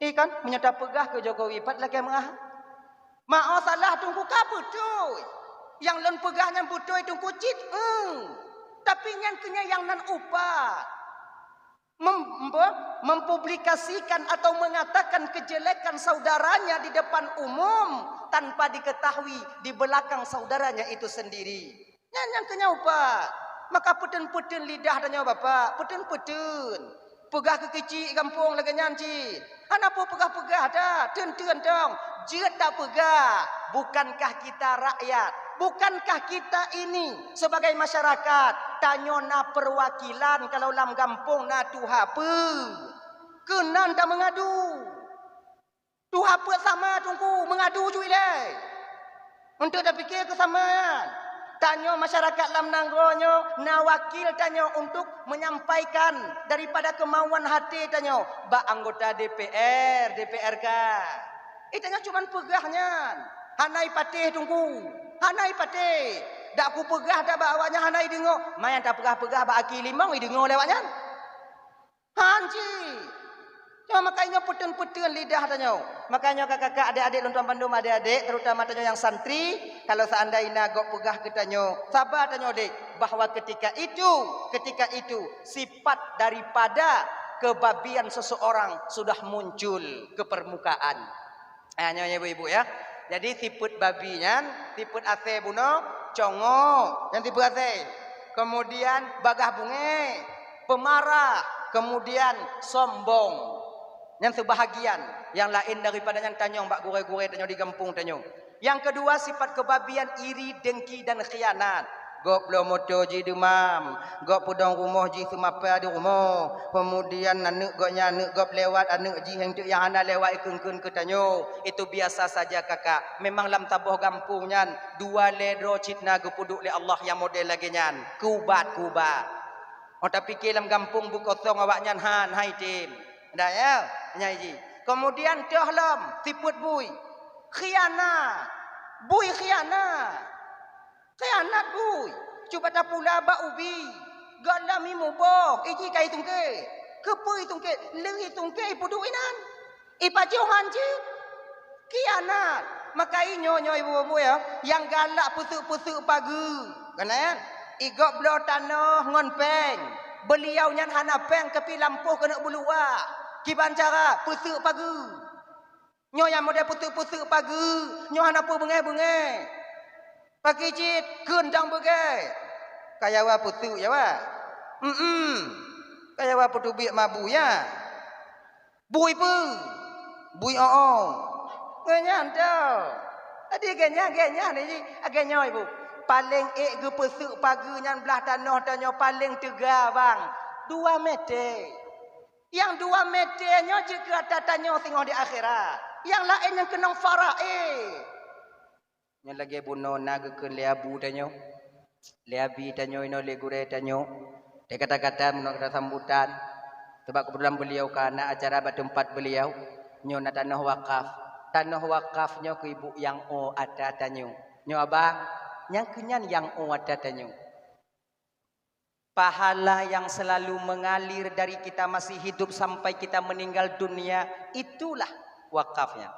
Ikan, meunyoe tapeugah keu Jokowi pat lakée meuah. Ma'oh salah Teungku ka beutôi. Nyang lôn peugah nyan beutôi Teungku cit, eh. Tapi nyan keuh nyan nyang nan upat. Mem-, mem-, mempublikasikan atau mengatakan kejelekan saudaranya di depan umum tanpa diketahui di belakang saudaranya itu sendiri. Nyan nyang keu nyoe upat. Maka peuteun-peuteun lidah tanyoe Bapak, peuteun-peuteun. Peugah keu keuchik gampông lagée nyan cit. Hana peue peugah-peugah that, teun-teun dong. Jeuet tapeugah, bukankah kita rakyat? Bukankah kita ini sebagai masyarakat? Tanyoe na perwakilan kalau lam gampông na tuha peuet. Keunan tameungadu. Tuha peuet sama Teungku, meungadu ju ilée. Untuk tapike keu sama nyan. Tanyoe masyarakat lam nanggroe nyoe na wakil tanyoe untuk menyampaikan daripada kemauan hati tanyoe bak anggota D P R, D P R K. Eh, tanyoe cuman peugah nyan. Hana ipatéh Teungku. Hana ipatéh. Dak kupeugah dak bak awaknyan hana ideungoe. Manyang tapeugah-peugah bak aki limong ideungoe lé awaknyan. Han cit. Nyoe makajih nyoe peuteun-peuteun lidah tanyoe. Makajih nyoe kakak-kakak, adik-adik lôn tuan bandum, adik-adik, terutama tanyoe nyang santri, kalau seandai na gob peugah keu tanyoe, saba tanyoe dek, bahwa ketika itu, ketika itu sifat daripada kebabian seseorang sudah muncul ke permukaan. Ah, nyoe ya, ibu-ibu, ya. Jadi, sifeuet babi nyan, sifeuet asée bunoe, congok, nyan sifeuet asée. Kemudian, bagah bungée, pemarah, kemudian sombong. Nyan seubahagian, nyang laén daripada nyan tanyong bak gurée-gurée tanyoe di gampông tanyoe. Nyang keudua, sifat kebabian iri, dengki, dan khianat. Gob bloe moto jih deumam, gob peudong rumoh jih seumapa di rumoh. Kemudian aneuk gobnyan, aneuk gob lewat, aneuk jih nyang teuk nyang hana lewat ikheun-kheun keu tanyoe. Itu biasa saja, kakak. Memang lam saboh gampông nyan, dua lhée droe cit na geupeuduek lé Allah nyang model lagée nyan. Kubat-kubat. Oh, tapike lam gampông beukosong awaknyan han, hai tem. Dah ya, nyai jih. Kemudian toh lom, sifeuet bui. Khianat. Bui khianat. Khianat bui. Cuba tapula bak ubi. Gohlom imuboh, iji ka itungke. Keupeue itungke? Lheueh itungke ipeuduek inan. Ipajoh han cit. Khianat. Maka inyoe nyoe ibu-ibu ya, nyang galak peuseuk-peuseuk pageue. Kan ya? Igob bloe tanoh ngon péng. Beuliau nyan hana péng, tapi lampôh keuneuk beuluwah. Kiban cara peuseuk pageue. Nyoe nyang model peuteuk-peuteuk pageue, nyoe hana peue beungéh-beungéh. Paki cit kheun dang beugée. Kaya wa peuteuk ya wa. Em-em. Kaya wa peutubiek mabu ya. Bui peue? Bui o-o. Ngeunyan tau. Jadi geuhnyan, geuhnyan ni, agée nyoe ibu. Paléng ék geupeuseuk pageue nyan blah tanoh tanyoe paléng teuga bang. Dua meter. Nyang dua meter nyoe jeuet keu ata tanyoe singoh di akhirat. Nyang laén nyang keunong faraid. Nyoe lagée bunoe na geukheun lé abu tanyoe. Lé abi tanyoe inoe lé gurée tanyoe. Teuka-kata bunoe kata sambutan. Sebab keubeutulan beuliau ka na acara bak teumpat beuliau. Nyoe na tanoh wakaf. Tanoh wakaf nyoe keu ibu nyang o ata tanyoe. Nyoe abang, nyang keunyan nyang o ata tanyoe. Pahala yang selalu mengalir dari kita masih hidup sampai kita meninggal dunia, itulah wakafnya.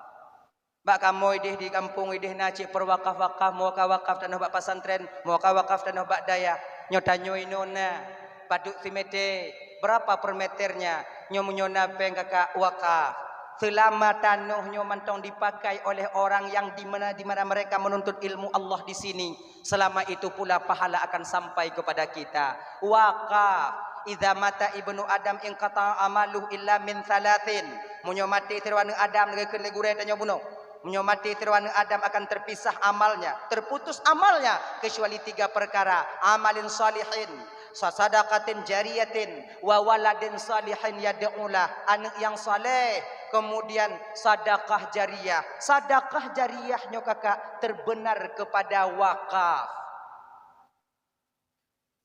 Bak kamoe ideh di gampông ideh na cit peuwakaf-wakaf, meuwakaf-wakaf tanoh bak pesantren, meuwakaf-wakaf tanoh bak dayah. Nyoe tanyoe inoe na, padub simeter, berapa per meternya? Nyoe meunyoe na péng kakak wakaf. Selama tanoh nyoe mantong dipakai oleh orang yang di mana, di mana mereka menuntut ilmu Allah di sini, selama itu pula pahala akan sampai kepada kita. Wakaf. Idza mata ibnu Adam inqata'a amaluhu illa min thalathin. Meunyoe maté sidroe aneuk Adam, lagée kheun lé gurée tanyoe bunoe. Meunyoe maté sidroe aneuk Adam akan terpisah amalnya, terputus amalnya, kecuali tiga perkara, amalin shalihin, sa-, sadaqatin jariyatin, wa waladin shalihin yad'ulah, aneuk nyang saleh, kemudian sadaqah jariyah. Sadaqah jariyah nyoe kakak terbenar kepada wakaf.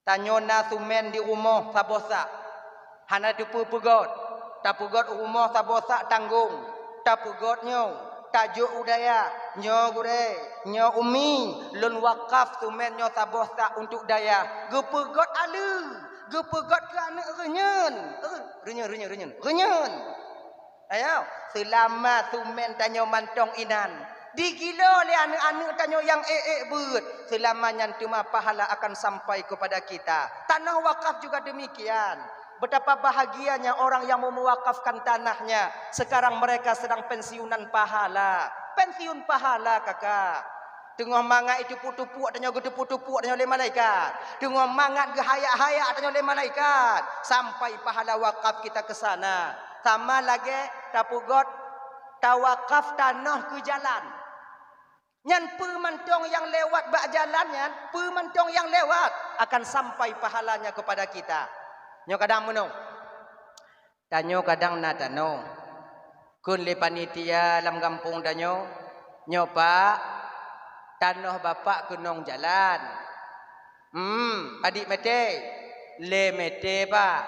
Tanyoe na sumen di rumoh saboh sak. Hana teupeu peugot. Tapeugot rumoh saboh sak tanggong. Tapeugot nyoe. Tajok u dayah, nyoe gurée, nyoe umi, lôn wakaf sumen nyoe saboh sak untuk dayah. Geupeugot aleue, geupeugot keu aneuëk reunyeun. Eh, reunyeun, reunyeun, reunyeun. Reunyeun. Ayo, seulama sumen tanyoe mantong inan, digilo lé aneuëk-aneuëk tanyoe nyang ék-ék beuet, seulama nyan teuma pahala akan sampai kepada kita. Tanoh wakaf juga demikian. Betapa bahagianya orang yang memuwakafkan tanahnya. Sekarang mereka sedang pensiunan pahala. Pensiun pahala, kakak. Teungoh mangat jiteupeue-teupeue tanyoe, geuteupeue-teupeue tanyoe lé malaikat. Teungoh mangat geuhayak-hayak tanyoe lé malaikat. Sampai pahala wakaf kita ke sana. Sama lagée tapeugot, tawakaf tanoh keu jalan. Nyan peue mantong nyang lewat bak jalan nyan, peue mantong nyang lewat akan sampai pahalanya kepada kita. Nyoe kadang meunoe. Tanyoe kadang na tanoh. Kheun lé panitia lam gampông tanyoe, "Nyoe, Pak, tanoh Bapak keunong jalan." "Hmm, padit mete?" "Lhée mete, Pak."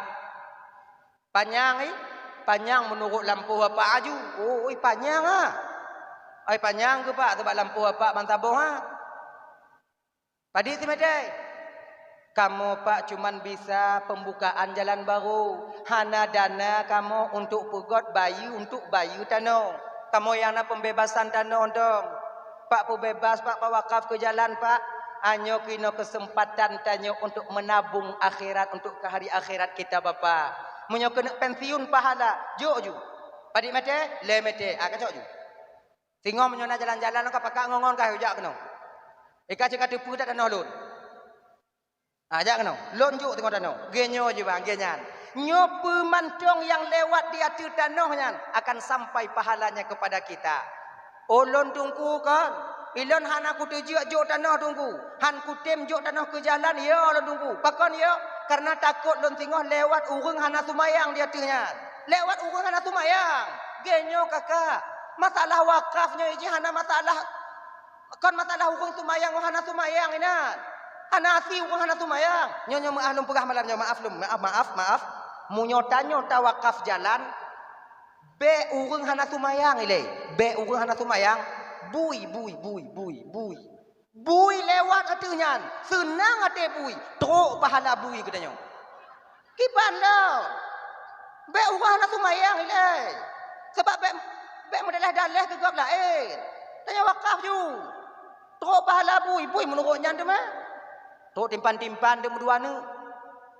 "Panyang, ih?" "Panyang meunurot lampôh Bapak aju." "Oh, ih, panyang, ha?" "Ai, panyang keuh, Pak, sabab lampôh Bapak ban saboh, ha." "Padit simeté?" "Kamoe, Pak, cuman bisa pembukaan jalan baru. Hana dana kamoe untuk peugot bayeue, untuk bayeue tanoh. Kamoe nyang na pembebasan tanoh dong. Pak, peubebas, Pak, pawakaf keu jalan, Pak. Anyoe keunoe keuseumpatan tanyoe untuk meunabong akhirat, untuk keu hari akhirat kita, Bapak. Meunyoe keuneuk pensiun pahala, jok ju. Padit mete, lhée mete. Ah, kacok ju." Singoh meunyoe na jalan-jalan ka pakat ngon-ngon ka jak keunoe. Ika cit ka teupeue that tanoh lôn. Ah, jak keunoe. Lôn jok singoh tanoh. Geuh nyoe jih bang, geuh nyan. Nyoe peue mantong nyang lewat di ateueh tanoh nyan akan sampai pahalanya kepada kita. Oh, lôn Teungku kon, ilôn hana kuteujok jok tanoh Teungku. Han kutem jok tanoh keu jalan, yo lôn Teungku. Pakon yo? Karena takot lôn singoh lewat ureuëng hana seumayang di ateueh nyan. Lewat ureuëng hana seumayang. Geuh nyoe kakak. Masalah wakaf nyoe jih hana masalah, kon masalah ureuëng seumayang ngon hana seumayang inan. Hana asie ureuëng hana seumayang. Nyoe, nyoe meuah lôn peugah malam nyoe, maaf lôn, maaf, maaf, maaf. Meunyoe tanyoe tawakaf jalan, bék ureuëng hana seumayang ilée. Bék ureuëng hana seumayang. Bui, bui, bui, bui, bui. Bui lewat ateueh nyan, seunang até bui, trok pahala bui geutanyoe. Kiban lom. Bék ureuëng hana seumayang ilée. Sabab bék, bék meudaleh-daleh keu gob laén. Tanyoe wakaf ju. Trok pahala bui, bui meunurot nyan teuma. Trok timpan-timpan teuma dua neuk.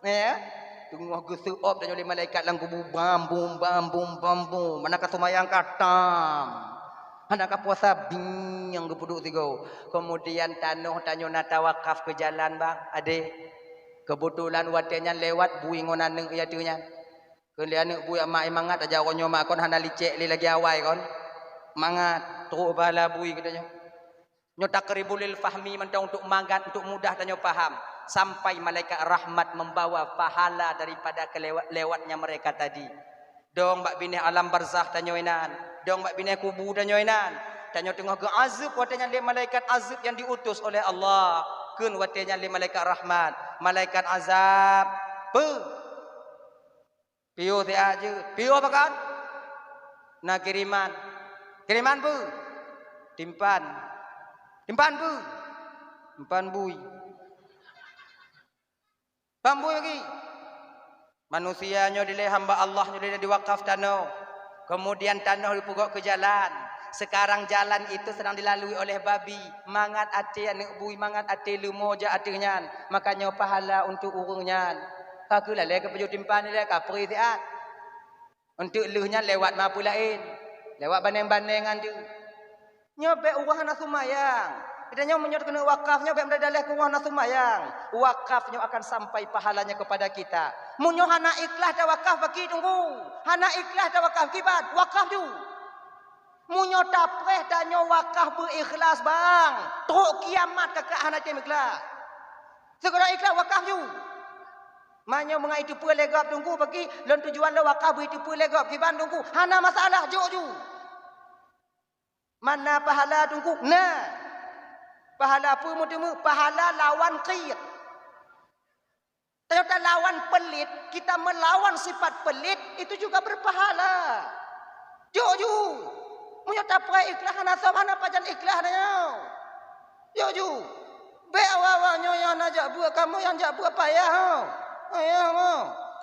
Ya. Teungoh geuseuop tanyoe lé malaikat lam kubu, bam bum, bam bum, bam bum. Mana ka seumayang ka tam. Hana ka puasa bing nyang geupeuduek sigoe. Keumudian tanoh tanyoe na tawakaf keu jalan bang, adé. Keubeutulan watée nyan lewat bui ngon aneuëk i ateueh nyan. Kheun lé aneuëk bui, "Mak, mangat aja uroe nyoe mak, kon hana licek lé lagée awai kon." Mangat, trok pahala bui geutanyoe. Nyoe taqribul lil fahmi mantong untuk mangat, untuk mudah tanyoe paham. Sampai malaikat rahmat membawa pahala daripada kelewat, lewatnya mereka tadi. Dong bak binéh alam barzakh tanyoe inan, dong bak binéh kubu tanyoe inan. Tanyoe teungoh geuazeueb watée nyan lé malaikat azeueb nyang diutus oleh Allah. Kheun watée nyan lé malaikat rahmat, malaikat azab, "Peue? Piôh siat jeuet." "Piôh pakon?" "Na kiriman." "Kiriman peue?" "Timpan." "Timpan peue?" "Timpan bui." Paham bui lagi? Manusia nyoe dilée hamba Allah nyoe dilée diwakaf tanoh. Keumudian tanoh jipeugok keu jalan. Seukarang jalan itu seudang dilalui oleh babi. Mangat até aneuëk bui, mangat até leumo jak ateueh nyan. Maka nyoe pahala untuk ureuëng nyan. Ka keuh lalée keu peujeuet timpan ilée, ka pri siat. Eunteuk lheueh nyan lewat ma peue laén, lewat baneng-baneng nyan deuh. Nyoe bék ureuëng hana seumayang. Geutanyoe meunyoe keuneuk wakaf nyoe bék meudaleh keu ureuëng hana seumayang. Wakaf nyoe akan sampai pahalanya kepada kita. Meunyoe hana ikhlas tawakaf bagi Teungku, hana ikhlas tawakaf kiban, wakaf ju. Meunyoe tapreh tanyoe wakaf beu ikhlas bang, trok kiamat kakak hana tem ikhlas. Sigoe ikhlas wakaf ju. Meunyoe mangat jiteupeue lé gob Teungku bagi, lôn tujuan lôn wakaf beu jiteupeue lé gob kiban Teungku, hana masalah, jok ju. Mana pahala Teungku? Na. Pahala peue meuteumé? Pahala lawan qit. Tanyoe talawan pelit, kita melawan sifat pelit, itu juga berpahala. Jok ju. Meunyoe tapreh ikhlas hana sob, hana pajan ikhlas tanyoe. Yo ju. Bék awak-awak nyoe nyang hana jak beuet, kamoe nyang jak beuet payah ho. Payah ho.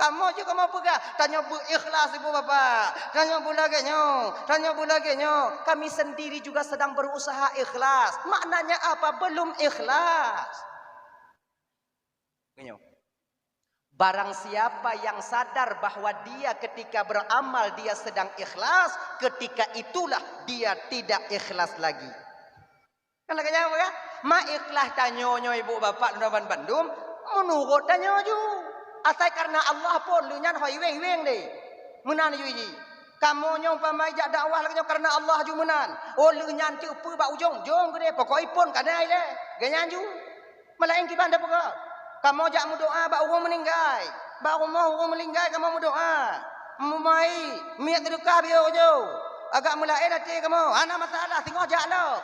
Kamoe jeuet kamoe peugah, tanyoe beuikhlas ibu bapak. Tanyoe beulagée nyoe, tanyoe beulagée nyoe. Kami sendiri juga sedang berusaha ikhlas. Maknanya apa? Belum ikhlas. Nyoe. Barang siapa yang sadar bahwa dia ketika beramal dia sedang ikhlas, ketika itulah dia tidak ikhlas lagi. Kan lagée nyan kan? Ma ikhlas tanyoe nyoe ibu bapak lôn ban bandum, meunurot tanyoe ju. Asai karena Allah phon lheueh nyan ho iweng-iweng deh. Meunan ju ji. Kamoe nyoe umpama jak dakwah lagée nyoe karena Allah ju meunan. Oh lheueh nyan ceupeue bak ujong, jong geude pokok iphon kana ilée. Geuh nyan ju. Meulaén kiban tapeugah. Kamoe jak meudoá bak ureuëng meuninggai. Bak rumoh ureuëng meuninggai kamoe meudoá. Meumai, miet teudeukah biôh ujoe. Agak meulaén até kamoe. Hana masalah, singoh jak lom.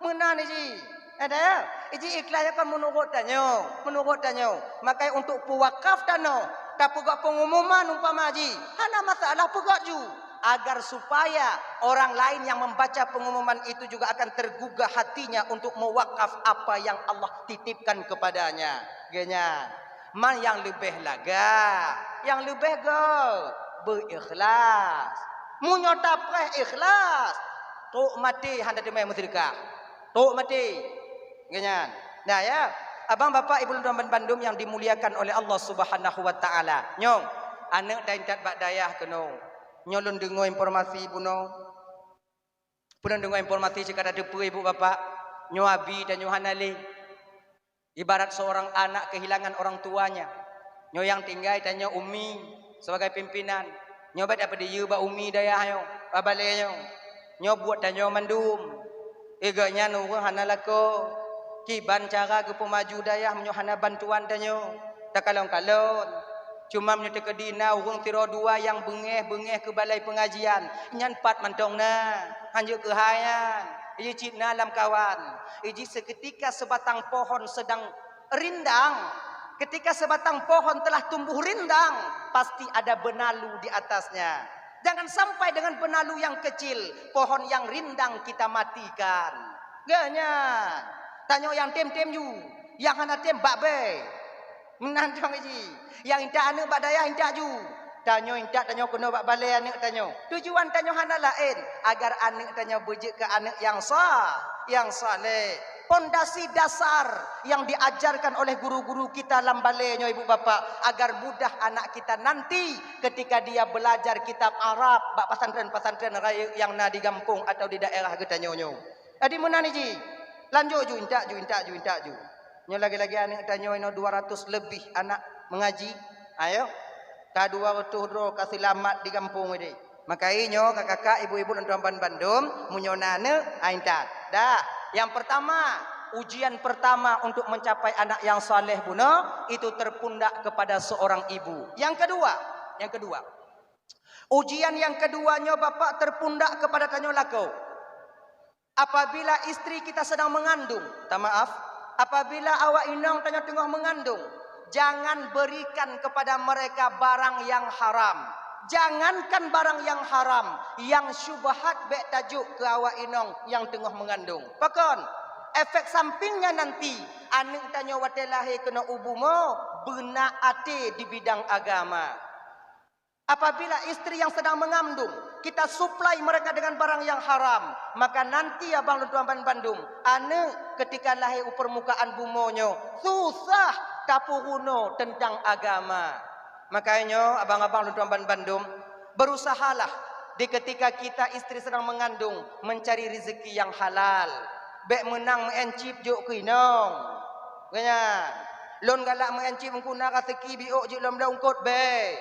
Meunan iji. Ada? Iji ikhlas nyan kan meunurot tanyoe. Meunurot tanyoe. Makai untuk peuwakaf tanoh. Tapeugah pengumuman umpama ji. Hana masalah peugah ju. Agar supaya orang lain yang membaca pengumuman itu juga akan tergugah hatinya untuk mewakaf apa yang Allah titipkan kepadanya. Geuh nyan, man nyang leubeh lagak, nyang leubeh gét, beuikhlas. Meunyoe tapreh ikhlas, trok maté hana teumé meuseudeukah. Trok maté. Geuh nyan. Nah ya, abang bapak ibu lôn ban bandum yang dimuliakan oleh Allah Subhanahu wa taala. Nyong, aneuëk taintat bak dayah keunoe. Nyoe lôn deungoe informasi bunoe. Peulôn deungoe informasi cit ka tateupeue ibu bapak, nyoe abi tanyoe hana lé. Ibarat seorang anak kehilangan orang tuanya. Nyoe nyang tinggai tanyoe umi sebagai pimpinan. Nyoe bèk tapeudiyeu bak umi dayah nyoe, bak balè nyoe. Nyoe buet tanyoe mandum. Geuh nyan ureuëng hana lakoe. Kiban cara geupeumaju dayah meunyoe hana bantuan tanyoe? Takalon-kalon. Cuma meunyoe teukeudi na ureuëng sidroe dua nyang beungéh-beungéh keu balai peungajian, nyan pat mantong na, hanjeuet keuhai nyan. Iji cit na lam kawan, iji seuketika seubatang pohon seudang rindang. Ketika sebatang pohon telah tumbuh rindang, pasti ada benalu di atasnya. Jangan sampai dengan benalu yang kecil, pohon yang rindang kita matikan. Geuh nyan, tanyoe nyang tem-tem ju, nyang hana tem bak bée. Meunan cong ji. Nyang intat aneuëk bak dayah intat ju. Tanyoe intat tanyoe keunoe bak balè aneuëk tanyoe. Tujuan tanyoe hana laén, agar aneuëk tanyoe beujeuet keu aneuëk nyang sa-, nyang saleh. Pondasi dasar yang diajarkan oleh guru-guru kita lam balè nyoe ibu bapak, agar mudah anak kita nanti ketika dia belajar kitab Arab bak pesantren-pesantren rayeuk nyang na di gampông atau di daerah geutanyoe nyoe. Jadi meunan ji, lanjut ju intat ju, intat ju, intat ju. Nyoe lagi-lagi aneuëk tanyoe inoe dua ratus lebih anak mengaji. Ayo, ka dua ratus droe ka seulamat di gampông ideh. Maka inyoe kakak-kakak, ibu-ibu dan tuan-tuan bandum, meunyoe na aneuëk, ai intat. Dah, yang pertama, ujian pertama untuk mencapai anak yang saleh bunoe itu terpundak kepada seorang ibu. Yang kedua, yang kedua, ujian yang kedua nyoe bapak terpundak kepada tanyoe lakoe. Apabila istri kita sedang mengandung, minta maaf, apabila awak inong tanyoe teungoh mengandung, jangan berikan kepada mereka barang yang haram. Jangankan barang yang haram, yang syubhat bèk tajok keu awak inong nyang teungoh mengandung. Pakon? Efek sampingnya nanti, aneuëk tanyoe watée lahé keunoe u bumoe, beuna até di bidang agama. Apabila istri yang sedang mengandung, kita suplai mereka dengan barang yang haram, maka nanti abang lôn tuan ban bandum, aneuëk ketika lahé u permukaan bumoe nyoe, susah tapeurunoe teuntang agama. Makanya nyoe abang-abang lôn tuan ban bandum, berusahalah di ketika kita istri sedang mengandung mencari rezeki yang halal. Bèk meunang meu'en chip jok keu inong. Geuh nyan, lôn galak meu'en chip Teungku na raseuki biôk jeuet lom lôn eungkôt bèe.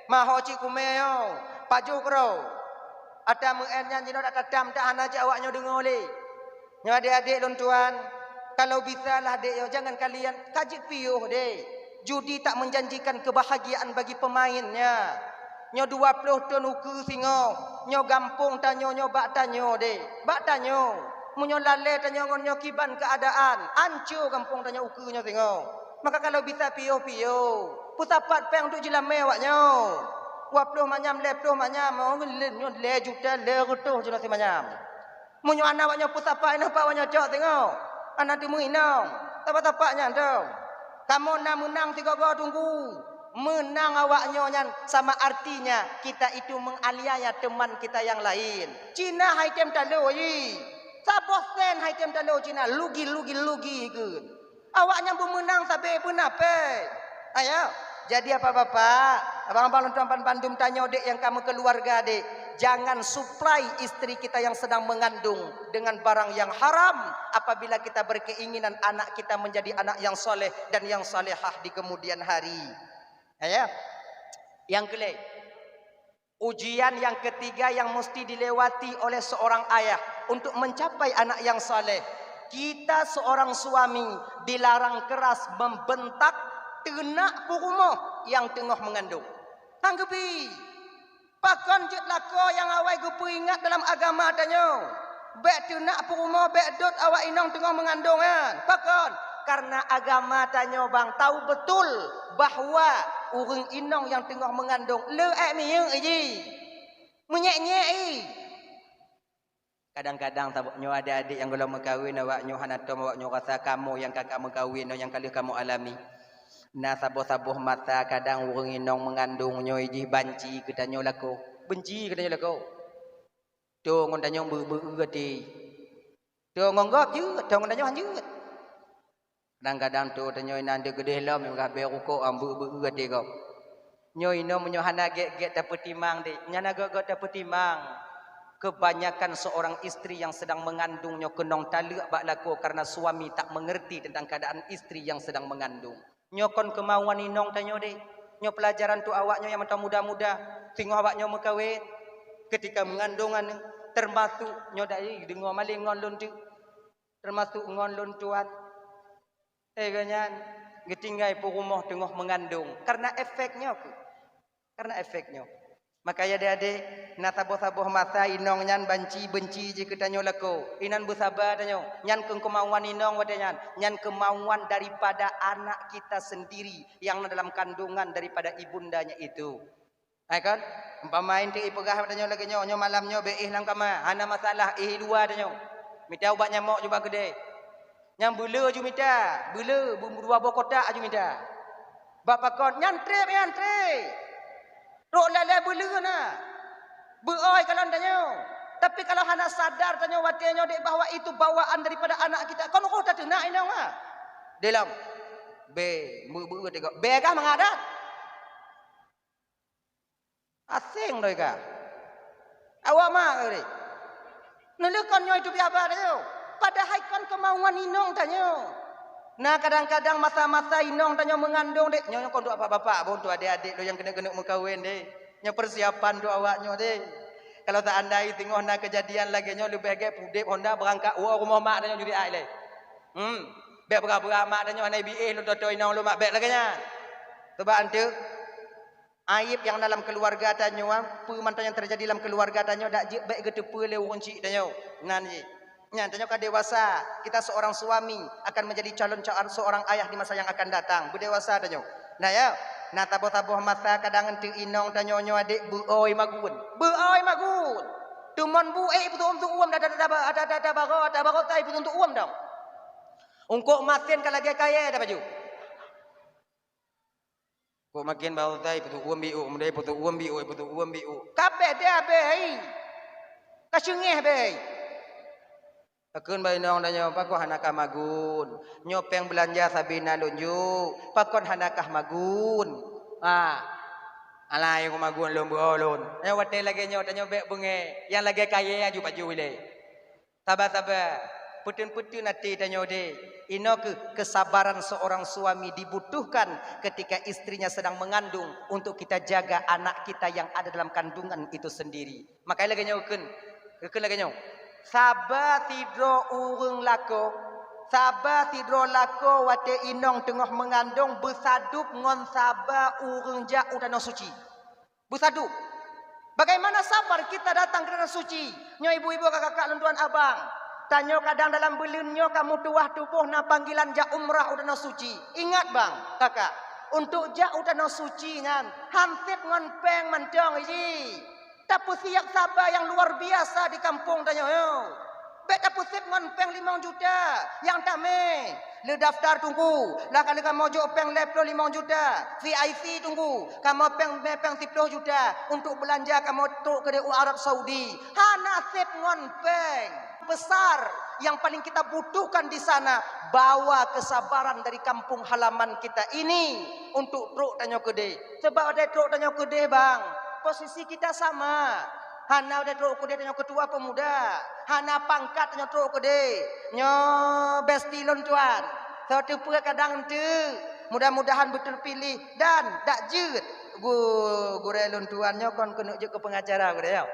Maho cit kumé nyoe, pajoh keudroe. Ata meu'en nyan jinoe dak tatam, dak hana cit awak nyoe deungoe lé. Nyoe adék-adék lôn tuan, kalau bisa lah dék nyoe, jangan kalian ka jeuet piôh deh. Judi tak menjanjikan kebahagiaan bagi pemainnya. Nyoe dua ploh thon ukeue singoh, nyoe gampông tanyoe, nyoe bak tanyoe deh. Bak tanyoe. Meunyoe lalé tanyoe ngon nyoe kiban keuadaan, anco gampông tanyoe ukeue nyoe singoh. Maka kalau bisa piôh-piôh, peusapat péng untuk jilamé awak nyoe. Dua ploh manyam, lhèe ploh manyam, oh, lhèe, nyoe lhèe juta lhèe reutôh jinoe simanyam. Meunyoe hana awak nyoe peusapa inong, pat awak nyoe cok singoh. Hana teumeuinong. Sapa-sapa nyan tu. Kamoe na meunang sigoe-goe teungku. Meunang awak nyoe nyan sama artinya kita itu menganiaya teman kita yang lain. Cina hai tem talo, yi. Saboh sen hai tem talo Cina. Lugi, lugi, lugi keun. Awak nyan beumeunang sabe beuna pèng. Ayo. Jadi, bapak-bapak, abang-abang lôn tuan bandum tanyoe dek nyang ka meukeuluwarga dek, jangan supply istri kita yang sedang mengandung dengan barang yang haram apabila kita berkeinginan anak kita menjadi anak yang soleh dan yang salehah di kemudian hari. Ayo. Yang keulhèe, ujian yang ketiga yang mesti dilewati oleh seorang ayah untuk mencapai anak yang saleh, kita seorang suami dilarang keras membentak teunak peurumoh yang teungoh mengandung. Hang geubi, pakon jeuet lakoe nyang awai geupeuingat dalam agama tanyoe? Bèk teunak peurumoh, bèk dot awak inong teungoh meungandong nyan. Pakon? Karena agama tanyoe bang tau beutôi bahwa ureueng inong nyang teungoh meungandong le èk minyeuk jih. Meunyèk-nyèk jih. Kadang-kadang saboh nyoe adék-adék nyang gohlom meukawen, awak nyoe hana tom awak nyoe rasa kamoe nyang ka, ka meukawen nyoe nyang ka lheueh kamoe alami. Na saboh-saboh masa kadang ureueng inong meungandong nyoe jih banci keu tanyoe lakoe. Benci keu tanyoe lakoe. Toh ngon tanyoe beu-, beu-, até. Toh ngon gob jeuet, toh ngon tanyoe han jeuet. Kadang-kadang toh tanyoe inan deuh keudeh lom, meugabe rukok ambeu-beu até gob. Nyoe inoe meunyoe hana gét-gét tapeutimang deh, nyan hana gét-gét tapeutimang. Kebanyakan seorang istri yang sedang mengandung nyoe keunong taleuek bak lakoe karena suami tak mengerti tentang keadaan istri yang sedang mengandung. Nyoe kon keumauan inong tanyoe deh. Nyoe peulajaran untuk awak nyoe nyang mantong muda-muda. Singoh awak nyoe meukawen, ketika mengandung aneuk, termasuk nyoe dak deungoe maleng ngon lôn teuk. Termasuk ngon lôn tuan. Eh, gobnyan geutinggai peurumoh teungoh meungandong. Karena efek nyoe keuh. Karena efek nyoe. Maka ya adék-adék, na saboh-saboh masa inong nyan banci, benci jih keu tanyoe lakoe. Inan beusaba tanyoe. Nyan keuh keumauan inong watée nyan. Nyan keumauan daripada anak kita sendiri yang na dalam kandungan daripada ibundanya itu. Hai kan? Umpama inti ipeugah bak tanyoe lagée nyoe, nyoe malam nyoe beu éh lam kama, hana masalah, éh i luwa tanyoe. Mita ubat nyamok ju bak keudée. Nyang beule ju mita, beule, bu-, dua boh kotak ju mita. Bak pakon, nyan treb, nyan treb. Rok lalée beule na. Beu-oi kalon tanyoe. Tapi kalau hana sadar tanyoe watée nyoe dek bahwa itu bawaan daripada anak kita, kon roh tateunak inong ha. Di lom. Be, beu-, beu-, tengok. Be kah mangat dak? Aseng doi ka. Awak mak keu deh. Neuleukan nyoe itu biaba tanyoe. Padahai kon keumauan inong tanyoe. Nah, kadang-kadang masa-masa inong tanyoe meungandong deh. Nyoe kon untuk bapak-bapak, bon tu adik-adik lo nyang keuneuk-keuneuk meukawen deh. Nyoe persiapan untuk awak nyoe deh. Kalau seandai singoh na kejadian lagée nyoe leubeh gét pudeb honda beurangkat woe rumoh mak tanyoe judi ai leh. Hmm. Bek beura-beura mak tanyoe hana biéh lôn toto inong lôn mak bek lagée nyan. Sebab anteuk Aib yang dalam keluarga tanyoe, peue mantong yang terjadi dalam keluarga tanyoe, dak jeuet bék geuteupeue lé ureuëng chik tanyoe. Nan jih. Nyan tanyoe ka dewasa, kita seorang suami akan menjadi calon ca-, seorang ayah di masa yang akan datang. Beudewasa tanyoe. Nah ya, na taboh-taboh masa kadang enteuk inong tanyoe nyoe adek beu-oi magun. Beu-oi magun. Teumon bu ék peutuom-tuom dah dah dah dah dah dah baro dah baro tai peutuom-tuom dong. Ungkok masin ka lagée kayée dah baju. Kok maken baro tai peutuom biuk, mudai peutuom biuk, peutuom biuk. Kabeh deh abeh ai. Ka seungeh abeh ai. Pakon bai inong tanyoe, pakon hana kah magun? Nyoe péng beulanja sabe na lôn jok, pakon hana kah magun? Ha. Alai ku magun lôn beuo lôn. Nyoe watée lagée nyoe tanyoe bék beungéh, nyang lagée kayée aju baju ilée. Saba-saba, peuteun-peuteun até tanyoe deh. Inoe keuh kesabaran seorang suami dibutuhkan ketika istrinya sedang mengandung untuk kita jaga anak kita yang ada dalam kandungan itu sendiri. Makanya lagée nyoe kheun, kheun lagée nyoe. Saba sidroe ureuëng lakoe, saba sidroe lakoe watée inong teungoh meungandong beusadub ngon saba ureuëng jak u tanoh suci. Beusadub. Bagaimana sabar kita datang ke tanah suci? Nyoe ibu-ibu, kakak-kakak lôn tuan abang. Tanyoe kadang dalam buleuen nyoe ka meutuwah tuboh na panggilan jak umrah u tanah suci. Ingat bang, kakak. Untuk jak u Tanoh Suci nyan, han sép ngon péng mantong iji. Tapeusiap saba nyang luar biasa di kampung tanyoe. Bék tapeusiap ngon péng limong juta nyang tamé. Le daftar tunggu, lah ka lheueh kamoe jok péng lhèe ploh limong juta, V I P tunggu, kamoe péng, péng siploh juta untuk beulanja kamoe trok keudéh u Arab Saudi. Hana sép ngon péng. Besar yang paling kita butuhkan di sana, bawa kesabaran dari kampung halaman kita ini untuk trok tanyoe keudéh. Sebab watèe trok tanyoe keudéh, bang, posisi kita sama. Hana watèe trok keudéh tanyoe ketua pemuda, hana pangkat tanyoe trok keudéh. Nyoe besti lôn tuan. Soe teupeu kadang eunteuk. Mudah-mudahan beuteupiléh dan dak jeuet. Gu-, gurèe lôn tuan nyoe kon keuneuk jeuet keu pengacara gurèe nyoe.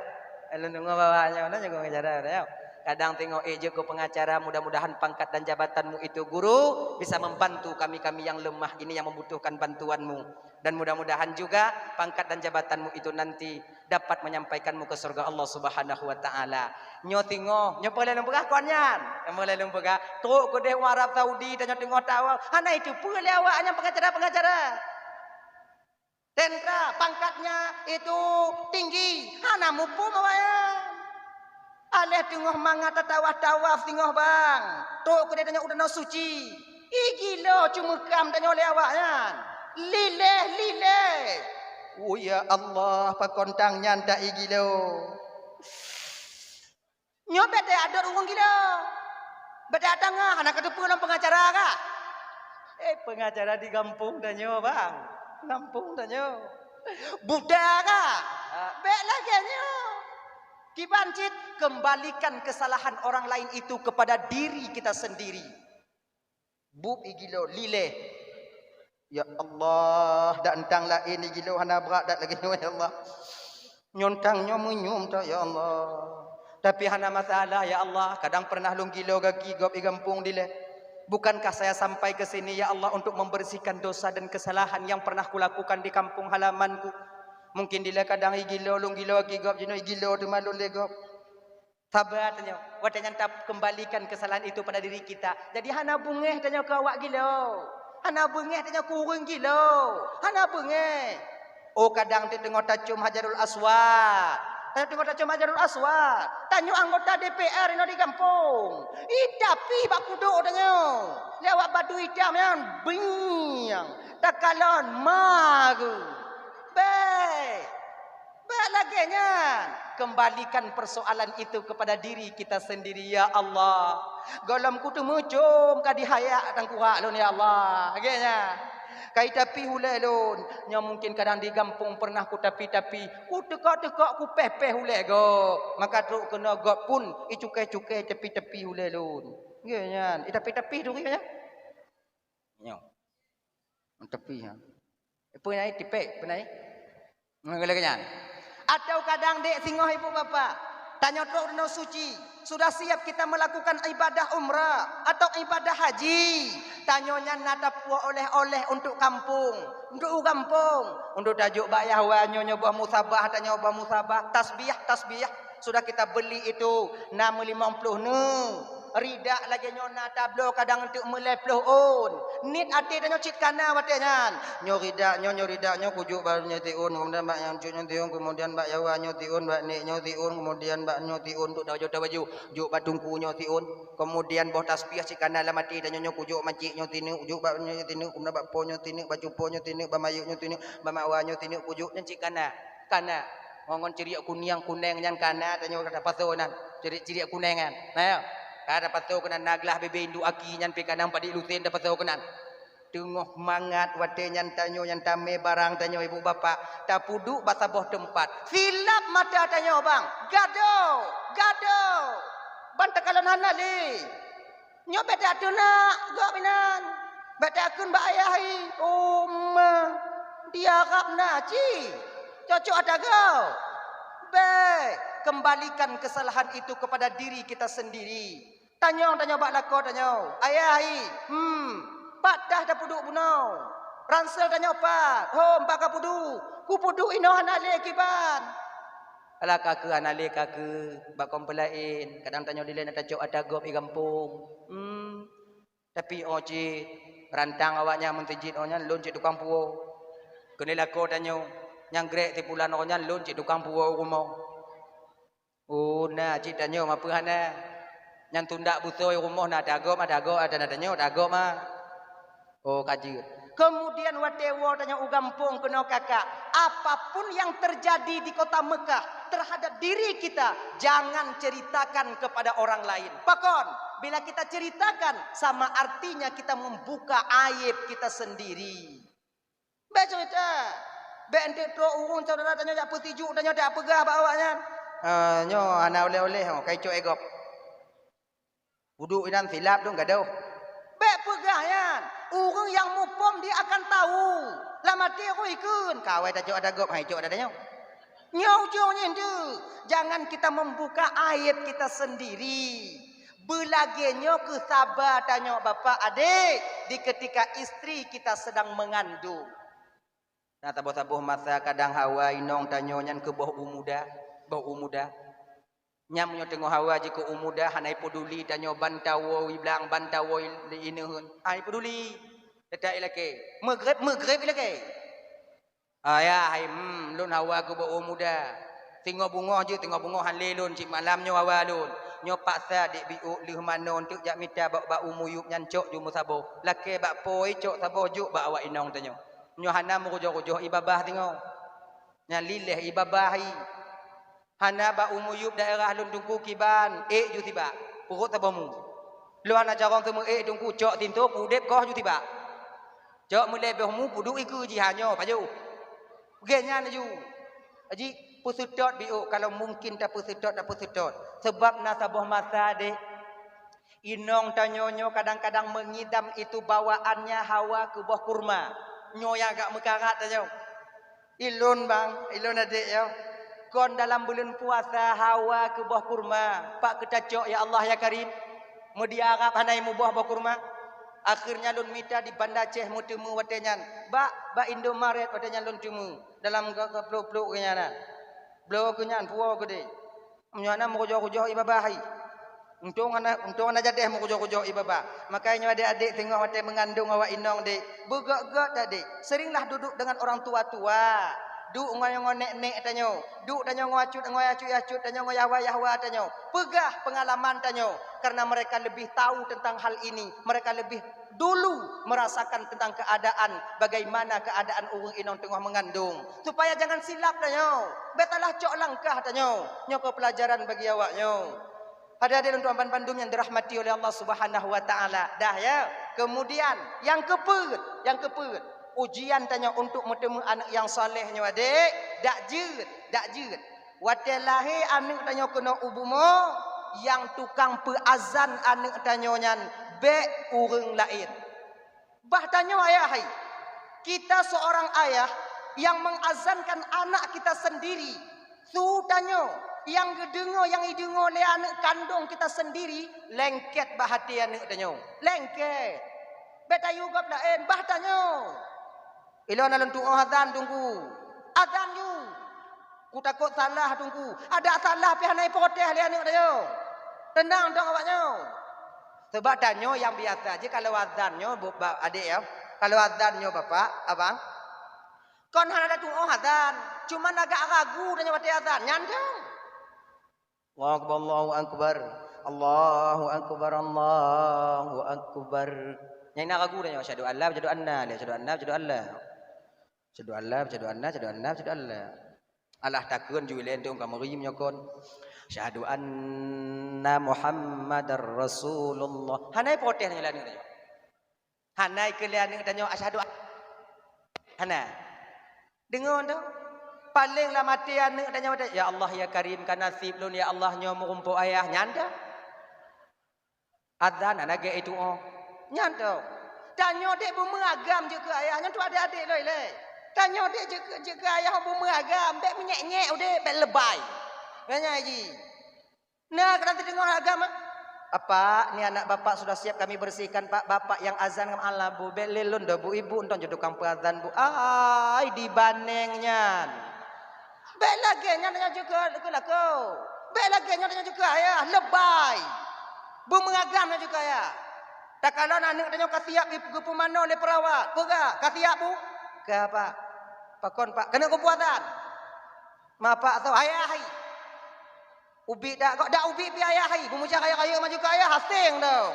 Eh, lôn deungoe bahwa nyoe na jeuet keu pengacara gurèe nyoe. Kadang teungoh ék jeuet keu pengacara, mudah-mudahan pangkat dan jabatanmu itu guru bisa membantu kami-kami yang lemah ini, yang membutuhkan bantuanmu. Dan mudah-mudahan juga pangkat dan jabatanmu itu nanti dapat menyampaikanmu ke surga Allah Subhanahu wa Ta'ala. Nyoe teungoh, nyoe peureulèe lôn peugah kon nyan. Nyoe peureulèe lôn peugah, trok keudéh u Arab Saudi, tanyoe teungoh tawaf. Hana itu peureulèe awak nyan pengacara-pengacara. Tentara pangkatnya itu tinggi, hana muphom awak nyan. Aléh teungoh mangat tatawaf-tawaf singoh bang, trok keudéh tanyoe u Danau Suci. Ih gilo ceumeukam tanyoe lé awak nyan. Lileh-lileh. Oh ya Allah, pakon tang nyan ta ih gilo. Nyoe bék teuadot ureuëng gilo. Bék teuadot tangan, hana kateupeue lom pengacara kah? Eh, pengacara di gampông tanyoe, bang. Gampông tanyoe. Buta kah? Ah. Bék lagée nyoe. Kiban cit, kembalikan kesalahan orang lain itu kepada diri kita sendiri. Buet ih gilo, lileh. Ya Allah, dak eutang laén ih gilo hana brat dak lagée nyoe, ya Allah. Nyoe eutang nyoe meunyum that, ya Allah. Tapi hana masalah, ya Allah. Kadang pernah lôn gilo gaki gob ih gampông dilée. Bukankah saya sampai ke sini, ya Allah, untuk membersihkan dosa dan kesalahan yang pernah kulakukan di kampung halamanku? Mungkin dilée kadang ih gilo, lôn gilo gaki gob jinoe ih gilo teuma lôn lé gob. Saba tanyoe, watée nyan takembalikan kesalahan itu pada diri kita. Jadi hana beungéh tanyoe keu awak gilo. Hana beungéh tanyoe keu ureuëng gilo. Hana beungéh. Oh, kadang teungoh tacôm Hajarul Aswad. Tanyoe teungoh tacôm Hajarul Aswad. Tanyoe anggota D P R inoe di gampông. Ih, tapi bak kudok tanyoe. Lé awak badu itam nyan, biang. Takalon maru. Bék. Bék lagée nyan. Kembalikan persoalan itu kepada diri kita sendiri, ya Allah. Gohlom kuteumeucôm ka dihayak tangkurak lôn, ya Allah. Lagée nyan. Kai tapi ulée lôn. Nyoe mungkin kadang di gampông pernah kutapi-tapi. Kuteukok-teukok kupéh-péh ulée gob. Maka trok keunoe gob pun icukai-cukai tapi-tapi ulée lôn. Lagée nyan. Itapi-tapi tu lagée nyan. Nyoe. Tepi, ha. Peue nyan, tipék, peue nyan? Ngon lagée nyan. Atau kadang dék singoh ibu bapak, tanyoe trok Danau Suci, sudah siap kita melakukan ibadah umrah atau ibadah haji. Tanyoe nyan na tapuwoe oleh-oleh untuk kampung, untuk u gampông, untuk tajok bak yah wa nyoe, nyoe boh musabah, tanyoe boh musabah, tasbih, tasbih. Sudah kita beli itu, na meulimong ploh neuk. Ridak lagée nyoe na tabloe kadang teuk meulhèe ploh ôn. Niet até tanyoe cit kana watée nyan. Nyoe ridak nyoe, nyoe ridak nyoe kujok bak nyoe tiôn, kemudian bak nyoe cut nyoe tiôn, kemudian bak yawa nyoe tiôn, bak nek nyoe tiôn, kemudian bak nyoe tiôn untuk tabajoe-tabajoe, jok bak teungku nyoe tiôn. Kemudian boh tasbih cit kana lam até tanyoe nyoe kujok macik nyoe tineuk, kujok bak nyoe tineuk, kemudian bak po nyoe tineuk, bak cupo nyoe tineuk, bak mayuek nyoe tineuk, bak makwa nyoe tineuk kujok nyan cit kana. Kana. Ngon, ngon ciriek kunieng, kuneng nyan kana tanyoe ka tapasoe nan. Ciriek-ciriek kuneng nyan. Nah, ka tapasoe keunan na glah bebe induk aki nyan pih kana padit lusen tapasoe keunan. Teungoh mangat watée nyan tanyoe nyan tamé barang tanyoe ibu bapak, tapeuduek bak saboh teumpat. Silap mata tanyoe bang, gado, gado. Ban takalon hana lé. Nyoe bék teunak gob inan. Bék takheun bak ayah i, "Oh ma, di Arab na ci, cocok ata gob." Bék, kembalikan kesalahan itu kepada diri kita sendiri. Tanyong tanyoe bak lakoe tanyoe, "Ayah i, hmm, pat tah tapeuduek bunoe? Ransel tanyoe pat? Hom pat kapeuduek? Kupeuduek inoe hana lé kiban." Alah ka keuh hana lé ka keuh, bak kon peulaén, kadang tanyoe dilée na tacok ata gob i gampông. Hmm. Tapi oh cit, Rantang awaknyan meuntijit awaknyan lôn cit tukang puwoe. Keuneuk lakoe tanyoe, nyang grek sipulan awaknyan lôn cit tukang puwoe u rumoh. Oh, na cit tanyoe ma peue hana. Nyang tundak busoe rumoh na tagok ma, tagok, ah, na tanyoe tagok ma. Oh, ka jeuet. Kemudian watée woe tanyoe u gampông keunoe kakak, apapun yang terjadi di kota Mekah terhadap diri kita, jangan ceritakan kepada orang lain. Pakon? Bila kita ceritakan, sama artinya kita membuka aib kita sendiri. Bék cerita. Bék enteuk trok ureuëng saudara tanyoe jak peusijuk tanyoe jak peugah bak awaknyan. Ah, nyoe hana oleh-oleh, oh, kai cok e gob. Uduk inan silap dong gadoh. Bék peugah nyan. Ureuëng nyang muphom dia akan tahu. Lam até roh ikheun, kawai tacok ada gob, hai cok ada tanyoe. Nyoe ujong nyan tu. Jangan kita membuka aib kita sendiri. Beulagée nyoe keu saba tanyoe bapak adék di ketika istri kita sedang mengandung. Na saboh-saboh masa kadang hawa inong tanyoe nyan keu boh u muda, boh u muda. Nyan meunyoe teungoh hawa jikeu u muda hana ipeduli tanyoe ban tawoe i blang, ban tawoe i ineuheun. Hana ipeduli. Teutap ilakée. Meugreb, meugreb ilakée. Ayah, hai, hmm, lôn hawa keu boh u muda. Singoh beungoh jeuet, singoh beungoh han lé lôn cit malam nyoe hawa lôn. Nyoe paksa dek biôk lheueh manoe teuk jak mita bak, bak u muyueb nyan cok ju meusaboh. Lakée bak po i cok saboh jok bak awak inong tanyoe. Nyoe hana meurujoh-rujoh i babah singoh. Nyan lileh i babah i. Hana bak u muyueb daerah lôn teungku kiban, ék ju sibak. Peuruet saboh mu. Lôn hana carông teumeuék teungku cok sinto udeb koh ju sibak. Cok meulebeh mu peuduek ikeue jih hanyoe pajoh. Lagée nyan laju. Jadi peuseutôt biôk kalau mungkin tapeuseutôt, tapeuseutôt. Sebab na saboh masa deh, inong tanyoe nyoe kadang-kadang mengidam itu bawaannya hawa keu boh kurma. Nyoe nyang agak meukarat tanyoe. Ilôn bang, ilôn adék yo. Kon dalam buleuen puasa hawa keu boh kurma, pak keu tacok ya Allah ya Karim. Meudiarab hana imuboh boh kurma. Akhirnya lôn mita di Banda Aceh meuteumé watée nyan. Bak, bak Indomaret watée nyan lôn teumé. Dalam ka, ka plôk-plôk keu nyan na. Bloe keu nyan, puwoe keu deh. Meunyoe hana meurujoh-rujoh ié babah hai. Untông hana, untông hana jadeh meurujoh-rujoh ié babah. Makajih nyoe adék-adék teungoh watée meungandông awak inong deh. Beugét-gét that deh. Seringlah duduk dengan orang tua-tua. Duek ngon, ngon nek-nek tanyoe. Duek tanyoe ngon acut, ngon acut-acut tanyoe, ngon yahwa-yahwa tanyoe. Peugah pengalaman tanyoe. Karena mereka lebih tahu tentang hal ini. Mereka lebih dulu merasakan tentang keadaan, bagaimana keadaan ureuëng inong teungoh meungandông. Supaya jangan silap tanyoe. Bék salah cok langkah tanyoe. Nyoe keu peulajaran bagi awaknyoe. Hadirin tuan bandum yang dirahmati oleh Allah Subhanahu wa Taala. Dah ya. Kemudian, yang keupeuet, yang keupeuet, ujian tanyoe untuk meuteumé aneuk nyang saleh nyoe adék, dak jeuet, dak jeuet. Watée lahé aneuk tanyoe keunoe u bumoe, nyang tukang peuazan aneuk tanyoe nyan bék ureuëng laén. Bah tanyoe ayah hai. Kita seorang ayah yang mengazankan anak kita sendiri. Su tanyoe nyang geudeungoe, nyang ideungoe lé aneuk kandông kita sendiri, lengket bah até aneuk tanyoe. Lengket. Bék tayue gob laén, bah tanyoe. Ilôn na lôn tuoh azan teungku. Azan ju. Kutakot salah teungku. Adak salah pih hana iprotes lé aneuk tanyoe. Teunang dong awaknyoe. Sebab tanyoe nyang biasa jih kalau azan nyoe bu-, ba-, adék ya. Kalau azan nyoe bapak, abang. Kon hana tatuoh azan, cuman agak ragu tanyoe watée azan. Nyan dong. Allahu akbar, Allahu akbar, Allahu akbar, Allahu akbar. Nyang na ragu tanyoe, asyhadu an la, asyhadu anna, asyhadu anna, asyhadu an la. Asyhadu an la, asyhadu anna, asyhadu anna, asyhadu an la. Alah takheun ju ilée dong ka meuri meunyoe kon. Asyhadu anna Muhammadar Rasulullah. Hana iprotes nyan lé aneuk tanyoe. Hana ikheun lé aneuk tanyoe asyhadu an-, hana. Deungoe tu. Paléng lam até aneuk tanyoe, "Ya Allah ya Karim, ka naseb lôn ya Allah nyoe meurumpok ayah." Nyan tu. Azan hana gét itu oh. Nyan tu. Tanyoe dek beumeugam jeuet keu ayah, nyan tu adék-adék loi lé. Tanyoe dek jeuet keu, jeuet keu ayah beumeugam, bék meunyék-nyék udép, bék lebai. Nyan ji. Nah, kadang teudeungoe agam ah. "Apak, ni anak bapak sudah siap kami bersihkan, Pak. Bapak yang azan ngon Allah, Bu. Bék lé lôn dah, Bu. Ibu entong jeuet tukang peuazan, Bu." Ai, dibaneng nyan. Bék lagée nyan tanyoe jeuet keu, keu lakoe. Bék lagée nyan tanyoe jeuet keu ayah, lebai. Beumeugam nyan jeuet keu ayah. Takalon aneuk tanyoe ka siap geupeumanoe lé perawat, peugah, "Ka siap, Bu?" "Ka, Pak." "Pakon, Pak?" "Keuneuk geupeuazan." "Ma Pak soe?" "Ayah hai." Ubit dak, kok dak ubit pi ayah hai. Beumujah kaya-kaya maju keu ayah, haseng dah.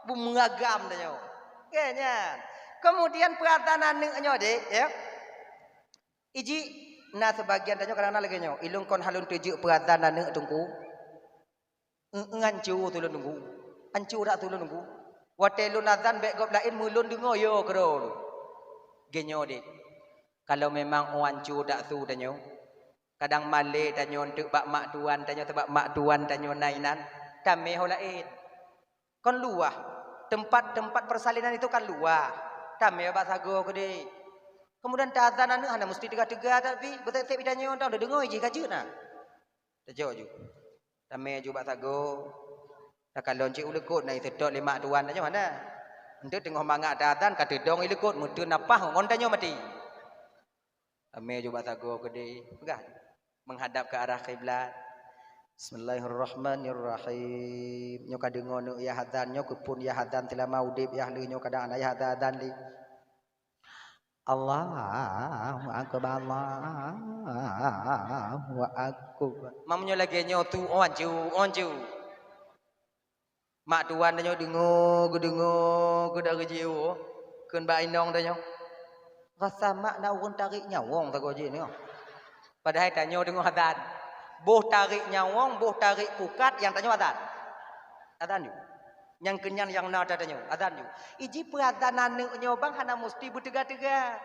Beumeuragam dah nyoe. Oke nyan. Kemudian peuazan aneuk nyoe deh, ya. Iji na sebagian tanyoe kadang-kadang lagée nyoe. Ilôn kon halôn teujeuek peuazan aneuk teungku. Ngan cu tulôn nunggu. Ancu dak tulôn nunggu. Watée lôn azan bék gob laén meulôn deungoe yo keudroe. Geuh nyoe deh. Kalau memang wan cu dak su tanyoe, kadang malée tanyoe eunteuk bak mak tuan tanyoe, sabab mak tuan tanyoe na inan, tamé ho laén. Kon luwah, tempat-tempat persalinan itu kan luwah. Tamé bak sagoe keudeh. Kemudian tazan aneuk hana musti teuga-teuga tapi beuteutek tanyoe tau deungoe jih ka jeuet na. Tacok ju. Tamé ju bak sagoe. Takalon cit uleukot na iseutôt lé mak tuan tanyoe hana. Eunteuk teungoh mangat tazan ka teudong ileukot meuteun napah ngon tanyoe maté. Amé ju bak sagoe keudeh, peugah ju. Menghadap ke arah kiblat. Bismillahirrahmanirrahim. Nyoe ka deungoe neuk yah azan, nyoe keuphon yah azan seulama udeb yah lé nyoe kadang hana yah azan-azan lé. Allahu akbar, Allahu akbar. Meunyoe lagée nyoe tu on ju, on ju. Mak tuan tanyoe deungoe, geudeungoe, geuda geujiôh, kheun bak inong tanyoe. Rasa mak na ureuëng tarék nyawöng sagoe jih nyoe. Padahai tanyoe deungoe azan. Boh tarék nyawöng, boh tarék pukat nyang tanyoe azan. Azan ju. Nyang keunyan nyang na ata tanyoe, azan ju. Iji peuazan aneuk nyoe bang hana musti beuteuga-teuga.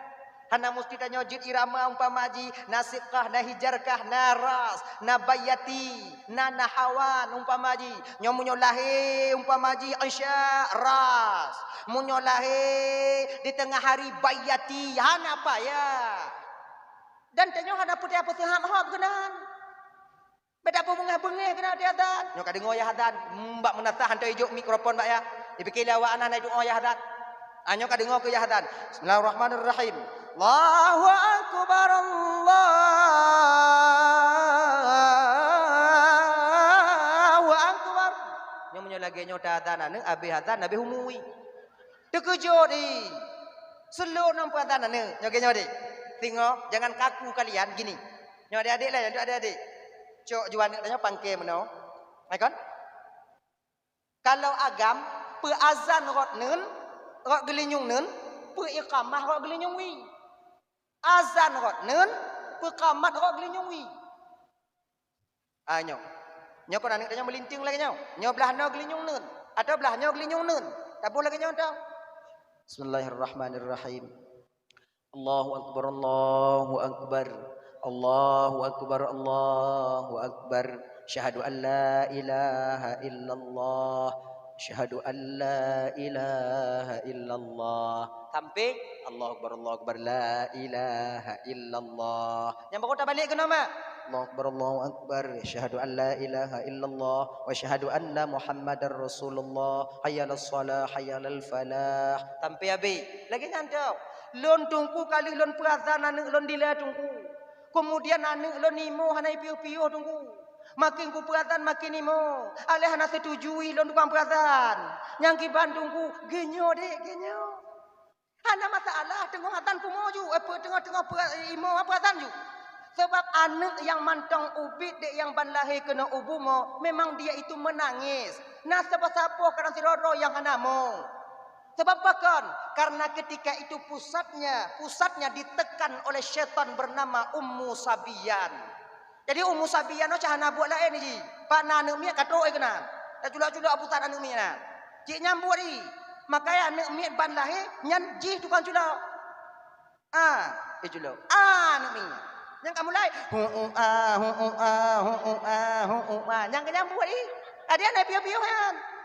Hana musti tanyoe jeuet irama umpama jih, na sibqah, na hijarkah, na ras, na bayyati, na nahawan umpama jih. Nyoe meunyoe lahé umpama jih isya ras. Meunyoe lahé di teungoh hari bayyati, hana payah. Dan tanyoe hana peureulée peuseuhab-hab keunan. Beda beungéh-beungéh keunan di azan. Nyoe ka deungoe yah azan, hmm, bak meunasah hantom ijok mikrofon bak yah. Dipike lé awak na, na idoe yah azan. Ah, nyoe ka deungoe keu yah azan. Bismillahirrahmanirrahim. Allahu akbar, Allahu akbar. Nyoe meunyoe lagée nyoe ta azan aneuk, abéh azan, abéh umui. Teukeujot di. Seulon nang peuazan aneuk. Nyoe geuh nyoe deh. Singoh, jangan kaku kalian gini. Nyoe adik-adik lah, nyoe adik-adik. Cok ju aneuk tanyoe pangke meunoe. Hai kon? Kalau agam, peuazan rot neun, rot geulinyueng neun, peuiqamah rot geulinyueng wie. Azan rot neun, peukamat rot geulinyueng wie. Ah, nyoe. Nyoe kon aneuk tanyoe meulinting lagée nyoe. Nyoe blah noe geulinyueng neun. Atawa blah nyoe geulinyueng neun. Taboh lagée nyoe tau. Bismillahirrahmanirrahim. Allahu akbar, Allahu akbar. Allahu akbar, Allahu akbar. Asyhadu an la ilaha illallah. Asyhadu an la ilaha illallah. Sampai Allahu akbar, Allahu akbar, la ilaha illallah. Nyang baru tabalik keunoe mak. Allahu akbar, Allahu akbar. Asyhadu an la ilaha illallah wa asyhadu anna Muhammadar Rasulullah. Hayya 'alas shalah, hayya 'alal falah. Sampai habis. Lagée nyan tau. Lôn teungku ka lheueh lôn peuazan aneuk lôn dila teungku. Keumudian aneuk lôn imo hana ipiôh-piôh teungku. Makin kupeuazan makin imo. Aléh hana setuju lôn tukang peuazan. Nyang kiban teungku, geuh nyoe dek, geuh nyoe. Hana masalah, teungoh azan kumoe ju, eh, peu-, teungoh, teungoh peu-, imo peuazan ju. Sebab aneuk nyang mantong ubit dek nyang ban lahé keunoe u bumoe, memang dia itu menangis. Na saboh-saboh kadang sidroe-droe nyang hana mo. Sebab pakon? Karena ketika itu pusatnya, pusatnya ditekan oleh syaitan bernama Ummu Sabiyan. Jadi Ummu Sabiyan nyoe cah hana buet laén jih. Pat na aneuk miet ka trok keunan. Taculok-culok pusat aneuk miet na. Cit nyang buet jih. Makanya aneuk miet ban lahé nyan jih tukang culok. Ah, eh, culok. Ah, aneuk miet. Nyang ka mulai, hu u a, hu u a, hu u a, hu u a. Nyang ka nyang buet jih. Ada aneuk piôh-piôh nyan.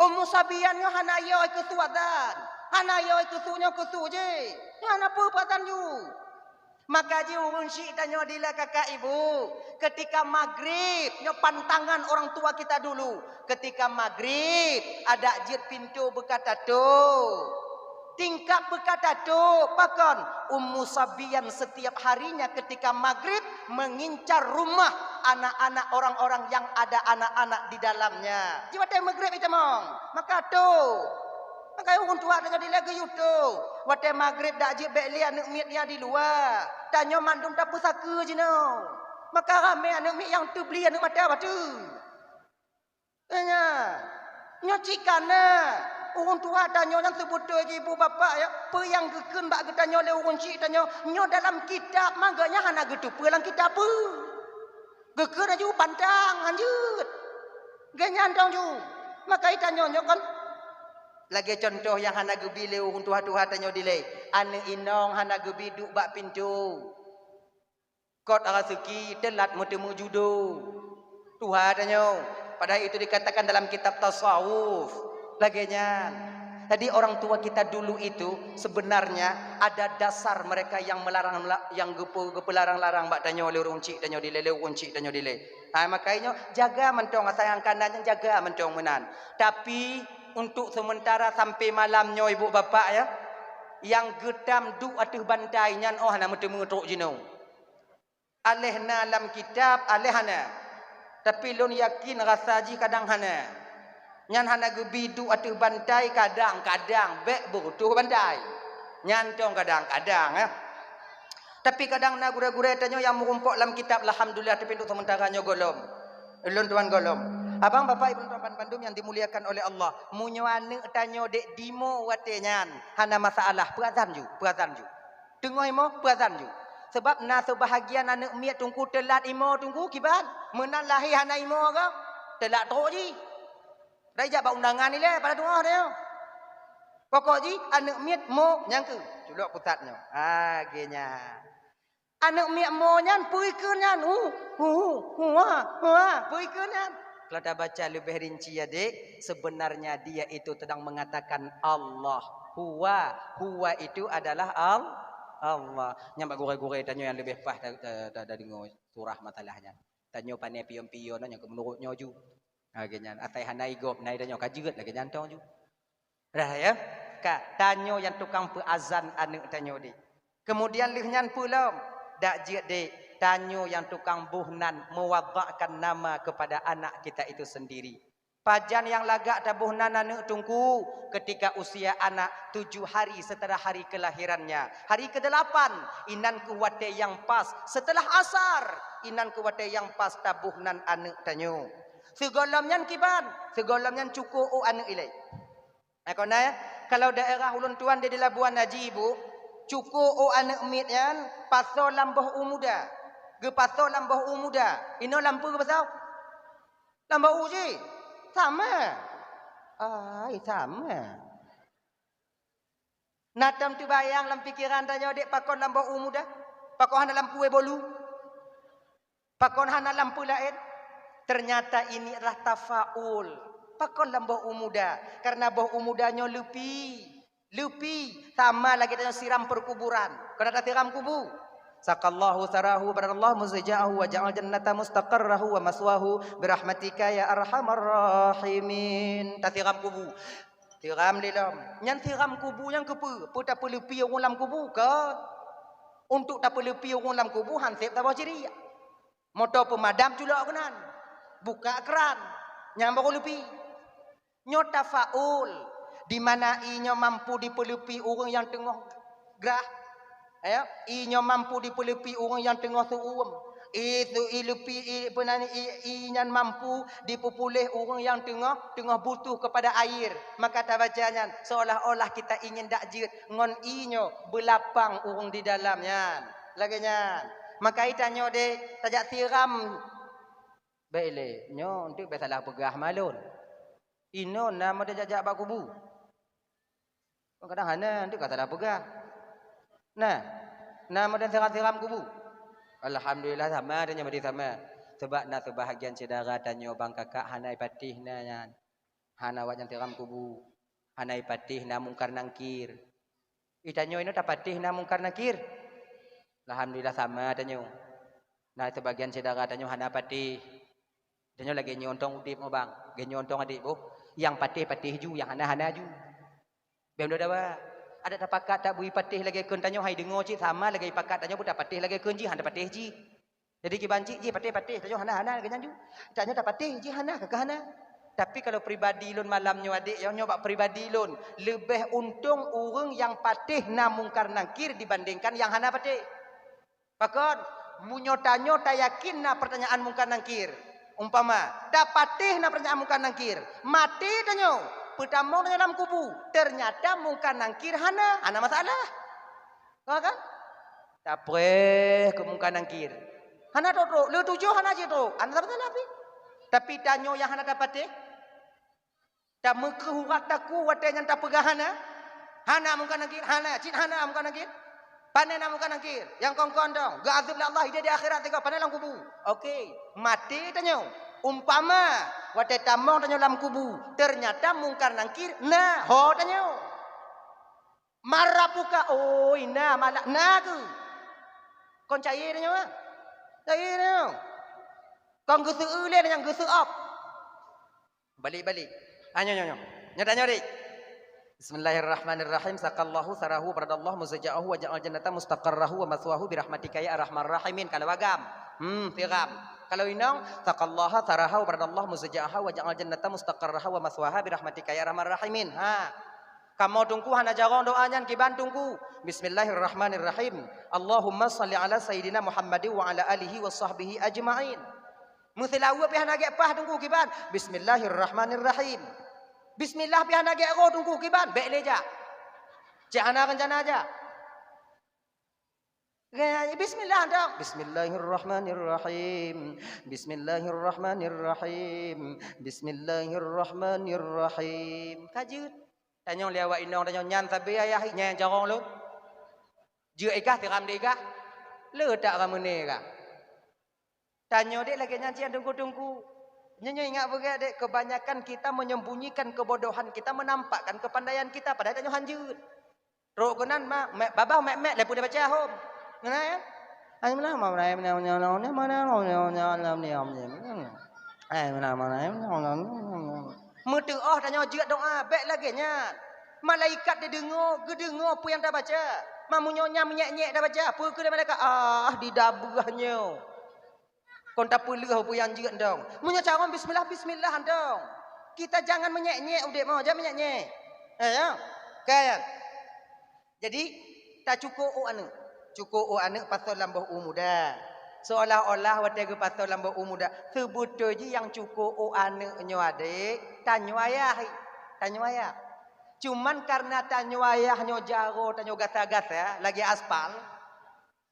Ummu Sabiyan nyoe hana yo keu su azan. Hana yo keu su nyoe keu su jih. Nyoe hana peue peuazan ju. Maka ji ureuëng syik tanyoe dila kakak ibu, ketika maghrib, nyoe pantangan orang tua kita dulu, ketika maghrib, adak jeuet pintoe beuka tatôp. Tingkap beuka tatôp, pakon? Ummu Sabiyan setiap harinya ketika maghrib mengincar rumah anak-anak orang-orang yang ada anak-anak di dalamnya. Ji watée maghrib itamong, maka tôp. Kayée ureuëng tuha tanyoe dilée geuyue tôh. Watée maghrib dak jeuet bék lé aneuëk miet nyang di luwa. Tanyoe mandum tapeusakeue jinoe. Maka ramé aneuëk miet nyang teubli aneuëk mata bateue. Nyan, nyoe cit kana ureuëng tuha tanyoe nyang seubeutôi jih ibu bapak ya, peue nyang geukheun bak geutanyoe lé ureuëng chik tanyoe, nyoe dalam kitab mangga nyan hana geuteupeue lam kitab peue. Geukheun laju pantang hanjeuet. Geuh nyan dong ju. Maka tanyoe nyoe kon lagée cuntoh nyang hana geubi lé ureuëng tuha-tuha tanyoe dilée. Aneuëk inong hana geubi duek bak pintoe. Kot raseuki teulat meuteumé judo. Tuha tanyoe. Padahal itu dikatakan dalam kitab tasawuf. Lagée nyan. Jadi orang tua kita dulu itu sebenarnya ada dasar mereka yang melarang, yang geupeu-, geupeularang-larang bak tanyoe lé ureuëng chik tanyoe dilée, lé ureuëng chik tanyoe dilée. Ha, makajih nyoe jaga mantong asai nyang kana nyan jaga mantong meunan. Tapi untuk sementara sampai malam nyoe ibu bapak ya, nyang geutam duek ateueh bantai nyan oh hana meuteumé trok jinoe. Aléh na lam kitab, aléh hana. Tapi lôn yakin rasa jih kadang hana. Nyan hana geubi duek ateueh bantai, kadang-kadang bék beureutoh bantai. Nyan tong kadang-kadang, eh. Tapi kadang na gurée-gurée tanyoe nyang meurumpok lam kitab, alhamdulillah, tapi untuk sementara nyoe gohlom. Ulôn tuan gohlom. Abang, bapak, ibu, tuan bandum yang dimuliakan oleh Allah. Meunyoe aneuëk tanyoe dék dimo watée nyan, hana masalah, peuazan ju, peuazan ju. Teungoh imo, peuazan ju. Sebab na seubahagian aneuëk miet teungku teulat imo teungku kiban. Meunan lahé hana imo ka, teulat trok jih. Dak jak bak undangan ilée pada teungoh nyoe. Pokok jih aneuëk miet mo nyang keu culok pusat nyoe. Ha, geuh nyan. Aneuëk miet mo nyan peue ikheun nyan? Hu, hu, hu, ha, hu, ha, peue ikheun nyan? Kalau tabaca lebih rinci ya, Dek, sebenarnya dia itu sedang mengatakan Allah. Huwa, huwa itu adalah Al-, Allah. Nyan bak gurée-gurée tanyoe nyang leubeh paih ta-, ta-, ta-, tadeungoe surah masalah nyan. Tanyoe pane pion-pion nyang keu meunurot nyoe ju. Lagée nyan, asai hana igop, na tanyoe ka jeuet lagée nyan tong ju. Dah ya? Ka, tanyoe nyang tukang peuazan aneuëk tanyoe deh. Kemudian lheueh nyan peue lom? Dak jeuet deh, tanyoe nyang tukang boh nan, mewadakkan nama kepada anak kita itu sendiri. Pajan nyang lagak taboh nan aneuëk teungku, ketika usia anak tujuh hari setelah hari kelahirannya. Hari kedelapan, inan keuh watée nyang pas, setelah asar, inan keuh watée nyang pas taboh nan aneuëk tanyoe. Sigohlom nyan kiban, sigohlom nyan cukôk ôk aneuëk ilée. Nah, kon na, kalau daerah ulôn tuan di, di Labuan Haji, Bu, cukôk ôk aneuëk miet nyan pasoe lam boh u muda. Geupasoe lam boh u muda. Inoe lam peue geupasoe? Lam boh u jih. Sama. Ai, sama. Na tom teubayang lam pikeran tanyoe dek pakon lam boh u muda? Pakon hana lam kue bolu? Pakon hana lam peue laén? Ternyata ini adalah tafaul. Pakon lam boh u muda? Karena boh u muda nyoe leupi. Leupi sama lagée tanyoe siram perkuburan. Keuneuk tasiram kubu. Saqallahu sarahu, baradallahu muzja'ahu, wa ja'al jannata mustaqarrahu wa maswahu, birahmatika ya arhamar rahimin. Tasiram kubu. Siram lilom. Nyan siram kubu nyan keupeue? Peue tapeuleupi ureuëng lam kubu? Kon. Untuk tapeuleupi ureuëng lam kubu, han sép taboh ciriak. Moto peumadam culok keunan. Buka kran. Nyan baru leupi. Nyoe tafaul, di mana ie nyoe mampu dipeuleupi ureuëng nyang teungoh grah. Ya, ie nyoe mampu dipeuleupi ureuëng nyang teungoh seuuem. Ie su-, ie leupi, ie, peue nan, ie, ie nyan mampu dipeupuléh ureuëng nyang teungoh, teungoh butuh kepada air. Maka tabaca nyan seolah-olah kita ingin dak jeuet ngon ie nyoe beulapang ureuëng di dalam nyan. Lagée nyan. Maka ie tanyoe deh tajak siram. Bék lé, nyoe eunteuk bék salah peugah malon. Inoe na model jak-jak bak kubu. Kadang hana, eunteuk ka salah peugah. Nah, na model siram-siram kubu. Alhamdulillah sama tanyoe, berarti sama. Sebab na seubahagian syedara tanyoe bang kakak hana ipatéh na nyan. Hana awak nyan siram kubu. Hana ipatéh na Mungkar Nangkir. Ie tanyoe inoe tapatéh na Mungkar Nakir. Alhamdulillah sama tanyoe. Na seubagian syedara tanyoe hana patéh. Tanyoe lagée nyoe tong udeb ngon bang. Lagée nyoe tong adek boh. Nyang patéh-patéh ju, nyang hana-hana ju. Bèk meudua dawa. Adak tapakat tabui patéh lagée kheun tanyoe hai deungoe cit sama lagée pakat tanyoe pun tapatéh lagée kheun jih hana patéh jih. Jadi kiban cit jih patéh-patéh, tanyoe hana-hana lagée nyan ju. Tanyoe tapatéh jih hana, kakeuh hana. Tapi kalau pribadi lôn malam nyoe adék, nyoe bak pribadi lôn, leubeh untông ureuëng nyang patéh na Mungkar Nangkir dibandingkan nyang hana patéh. Pakon, meunyoe tanyoe tayakin na peurtanyaan Mungkar Nangkir, umpama, tapatéh na peurtanyaan Mungkar Nangkir, maté tanyoe, peutamong tanyoe lam kubu, teunyata Mungkar Nangkir hana, hana masalah. Ka kan? Tapreh keu Mungkar Nangkir. Hana trok-trok, le tujoh hana jeuet trok. Hana masalah pih. Tapi tanyoe nyang hana tapatéh, tameukeuh urat takue watée nyan tapeugah hana? Hana Mungkar Nangkir, hana, cit hana Mungkar Nangkir. Pane na Mungkar Nangkir, nyang kon-kon dong, geuazeueb lé Allah idéh di akhirat sigoe, pane lam kubu. Oke, maté tanyoe. Umpama watée tamong tanyoe lam kubu, teunyata Mungkar Nangkir na ho tanyoe. Man rabbuka, oi na malak na keuh. Kon cayée tanyoe, cayée tanyoe. Kon geuseu-eu lé nyang geuseu-ob. Balik-balik. Ah, nyoe, nyoe, nyoe. Nyoe tanyoe, Dik. Bismillahirrahmanirrahim. Saqallahu sarahu baradallahu muzaja'ahu wa ja'al jannata mustaqarrahu wa maswahu birahmatika ya arhamar rahimin. Kalau agam. Hmm, siram. Kalau inong, saqallaha saraha wa baradallahu muzaja'aha wa ja'al jannata mustaqarraha wa maswaha birahmatika ya arhamar rahimin. Ha. Kamoe teungku hana jarong doa nyan kiban teungku. Bismillahirrahmanirrahim. Allahumma shalli ala sayyidina Muhammadin wa ala alihi wa sahbihi ajma'in. Meuseulaweue pih hana gét paih teungku kiban. Bismillahirrahmanirrahim. Bismillah pih hana gét roh teungku kiban. Bék lé jak. Cit hana reuncana jak. Gét, bismillah dong. Bismillahirrahmanirrahim. Bismillahirrahmanirrahim. Bismillahirrahmanirrahim. Ka jeuet. Tanyong lé awak inong tanyong nyan sabe ayah nyan jarong lôn. Jeuet ikah tiram deh ikah. Le tak ramene ikah. Tanyoe dek lagée nyan cit teungku-teungku. Nyoe, nyoe ingat beugét dek, kebanyakan kita menyembunyikan kebodohan kita, menampakkan kepandaian kita, padahai tanyoe hanjeuet. Trok keunan ma, me, babah mek-mek lé peue baca hom. Ngenai ya? Meuteuoh tanyoe jeuet doa, bék lagée nyan. Malaikat dideungoe, geudeungoe peue nyang tabaca. Mamunyoe nyang menyek-nyek tabaca, peue keu lé malaikat? Ah, didabeuh nyoe. Kon tapeuleueh peue nyang jeuet dong. Meunyoe carông bismillah, bismillah dong. Kita jangan menyek-nyek udeb mo, jangan menyek-nyek. Eh, ya. Kan? Jadi, tacukok ôk aneuk. Cukok ôk aneuk pasoe lam boh u muda. Seolah-olah watée geupasoe lam boh u muda, seubeutôi jih nyang cukok ôk aneuk nyoe adek, tanyoe ayah. Tanyoe ayah. Cuman karena tanyoe ayah nyoe jaroe tanyoe gasa-gasa lagée aspal,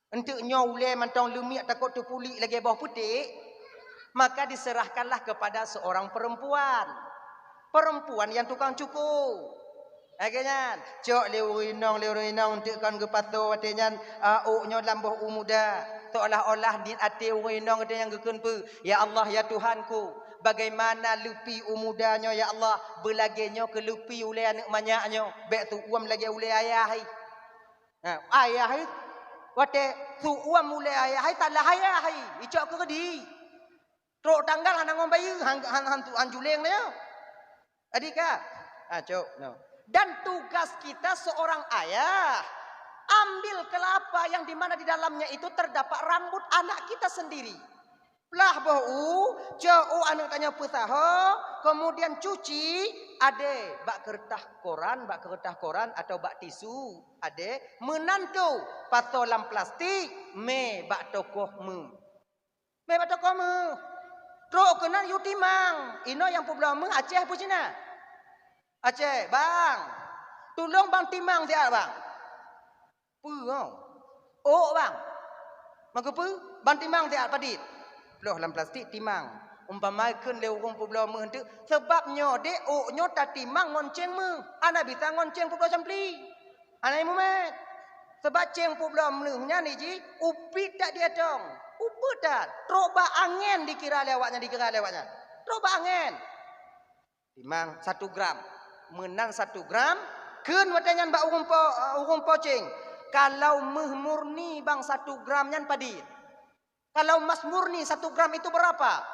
Enteuk nyoe ulée mantong leumiek takot teupulik lagée boh puték, maka diserahkanlah kepada seorang perempuan. Perempuan nyang tukang cuko. Lagée nyan, cok lé ureuëng inong, lé ureuëng inong enteuk kon geupasoe watée nyan, a, ôk nyoe lam boh u muda. Seolah-olah niet até ureuëng inong watée nyan geukheun peue, "Ya Allah, ya Tuhanku, bagaimana leupi u muda nyoe, ya Allah, beulagée nyoe keu leupi ulée aneuk manyak nyoe, bék teuuem lagée ulée ayah." Ha, ayah hai, watée su uam ulée ayah hai, salah ayah hai, icok keu keudi. Trok tanggal hana ngon bayeue, han, han, han, han juleng nyoe. Adi ka? Ha, cok, no. Dan tugas kita seorang ayah, ambil kelapa yang di mana di dalamnya itu terdapat rambut anak kita sendiri. Plah boh u, cok u aneuk tanyoe peusaho, kemudian cuci, adé bak keureutah koran, bak keureutah koran atau bak tisu, adé, meunan tu pasoe lam plastik, mé bak toko meuh. Mé bak toko meuh. Trok keunan yue timang, inoe nyang peubloe meuh Aceh peue Cina? Aceh, bang. Tulông bang timang siat bang. Peue, oh? Ôk, bang. Maka peue? Bang timang siat padit. Ploh lam plastik timang. Umpama kheun lé ureuëng peubloe meuh teuk, sabab nyoe dek ôk nyoe tatimang ngon céng meuh. Hana bisa ngon céng peubloe campli. Hana mumet. Sabab céng peubloe meuh nyan jih, upiet that diatong. Upiet that. Trok bak angén dikira lé awak nyan, dikira lé awak nyan. Trok bak angén. Timang satu gram. Meunan satu gram, kheun watée nyan bak ureuëng po, ureuëng po céng. Kalau meuh murni bang satu gram nyan padit? Kalau emas murni satu gram itu berapa?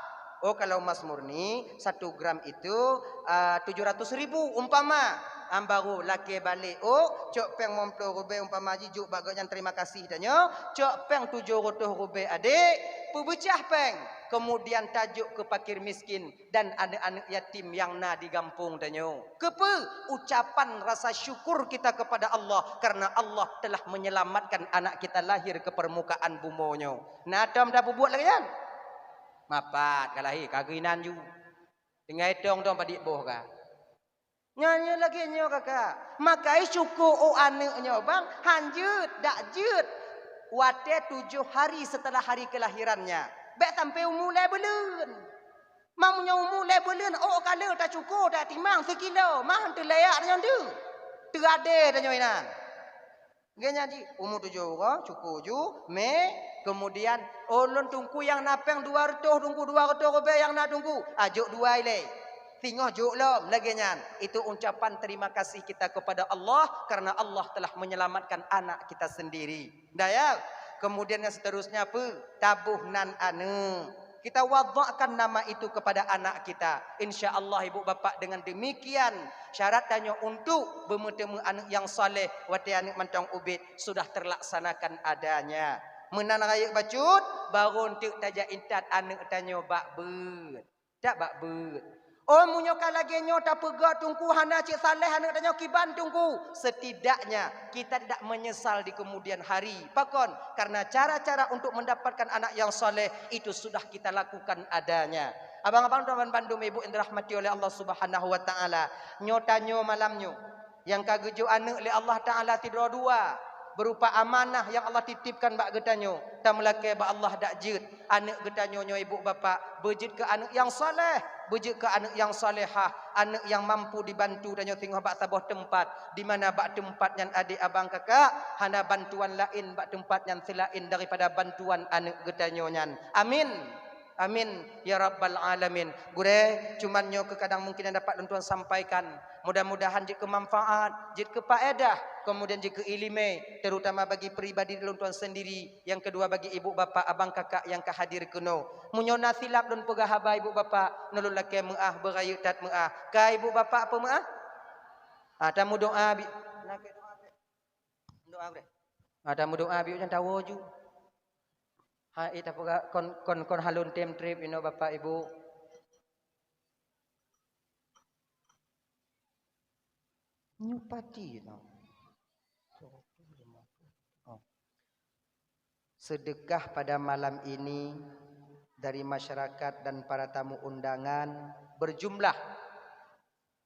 Oh, kalau emas murni satu gram itu, ah, tujuh ratus ribu umpama. Am baru lakée balek, oh, cok péng limong ploh rubée umpama jih jok bak gobnyan terima kasih tanyoe, cok péng tujoh reutôh rubée adek, Peubeucah péng, keumudian tajok keu fakir miskin dan aneuk-aneuk yatim nyang na di gampông tanyoe. Keupeue? Ucapan rasa syukur kita kepada Allah karena Allah telah menyelamatkan anak kita lahir ke permukaan bumoe nyoe. Na tom tapeubuet lagée nyan? Mapat ka lahé, ka geuinan ju. Tinggai tong-tong padit boh ka. Nyan, nyan lagée nyoe, kakak. Makai syukur u aneuk nyoe, bang, han jeuet, dak jeuet. Watée tujoh hari setelah hari kelahirannya, bék sampai umu lhée buleuen. Meunyoe umu lhée buleuen, ôk ka le tacuko, tatimang sikilo, mah teulayak tanyoe deuh. Teuadé tanyoe inan. Geuhnyan jih, umu tujoh uroe, cuko ju, mé, keumudian, "Oh, lôn teungku nyang na péng dua reutôh teungku, dua reutôh ribée nyang na teungku." Ah, jok dua ilée. Singoh jok lom, lagée nyan. Itu ucapan terima kasih kita kepada Allah karena Allah telah menyelamatkan anak kita sendiri. Dah ya? Kemudian yang seterusnya apa? Taboh nan aneuk. Kita wadakkan nama itu kepada anak kita. Insya Allah, ibu bapak, dengan demikian syarat tanyoe untuk beumeuteumeue aneuk nyang saleh, watée aneuk mantong ubit sudah terlaksanakan adanya. Meunan rayeuk bacut, barô eunteuk tajak intat aneuk tanyoe bak beuet. Tak bak beuet. Oh, meunyoe ka lagée nyoe tapeugah teungku hana cit saleh aneuk tanyoe kiban teungku, setidaknya kita tidak menyesal di kemudian hari. Pakon? Karena cara-cara untuk mendapatkan anak yang saleh itu sudah kita lakukan adanya. Abang-abang dan bandum ibu yang dirahmati oleh Allah Subhanahu wa Taala, nyoe tanyoe malam nyoe nyang ka geujok aneuk lé Allah Taala sidroe dua, berupa amanah nyang Allah titipkan bak geutanyoe. Tameulakée bak Allah dak jeuet aneuk geutanyoe nyoe, ibu bapak, beujeuet keu aneuk nyang saleh, beujeuet keu aneuk nyang salehah, aneuk nyang mampu dibantu tanyoe singoh bak saboh teumpat, di mana bak teumpat nyan, adik abang kakak, hana bantuan laén bak teumpat nyan seulaén daripada bantuan aneuk geutanyoe nyan. Amin. Amin ya rabbal alamin. Gurée, cuman nyoe keuh kadang mungkin nyang dapat lôn tuan sampaikan. Mudah-mudahan jeuet keu manfaat, jeuet keu faedah, kemudian jeuet keu iéleumé, terutama bagi pribadi lôn tuan sendiri, nyang keudua bagi ibu bapak, abang kakak nyang ka hadir keunoe. Meunyoe na silap lôn peugah haba ibu bapak, neulôn lakée meuáh, beurayeuk that meuáh. Ka ibu bapak peumeuáh? Ah, tameudoá bi-, na keu doá bi-, doá gurée. Ah, tameudoá biôh nyan tawoe ju. Hai, tapeugah kon, kon, kon halon tem treb inoe bapak ibu. Nyoe pati nyoe. Oh. Sedekah pada malam ini dari masyarakat dan para tamu undangan berjumlah,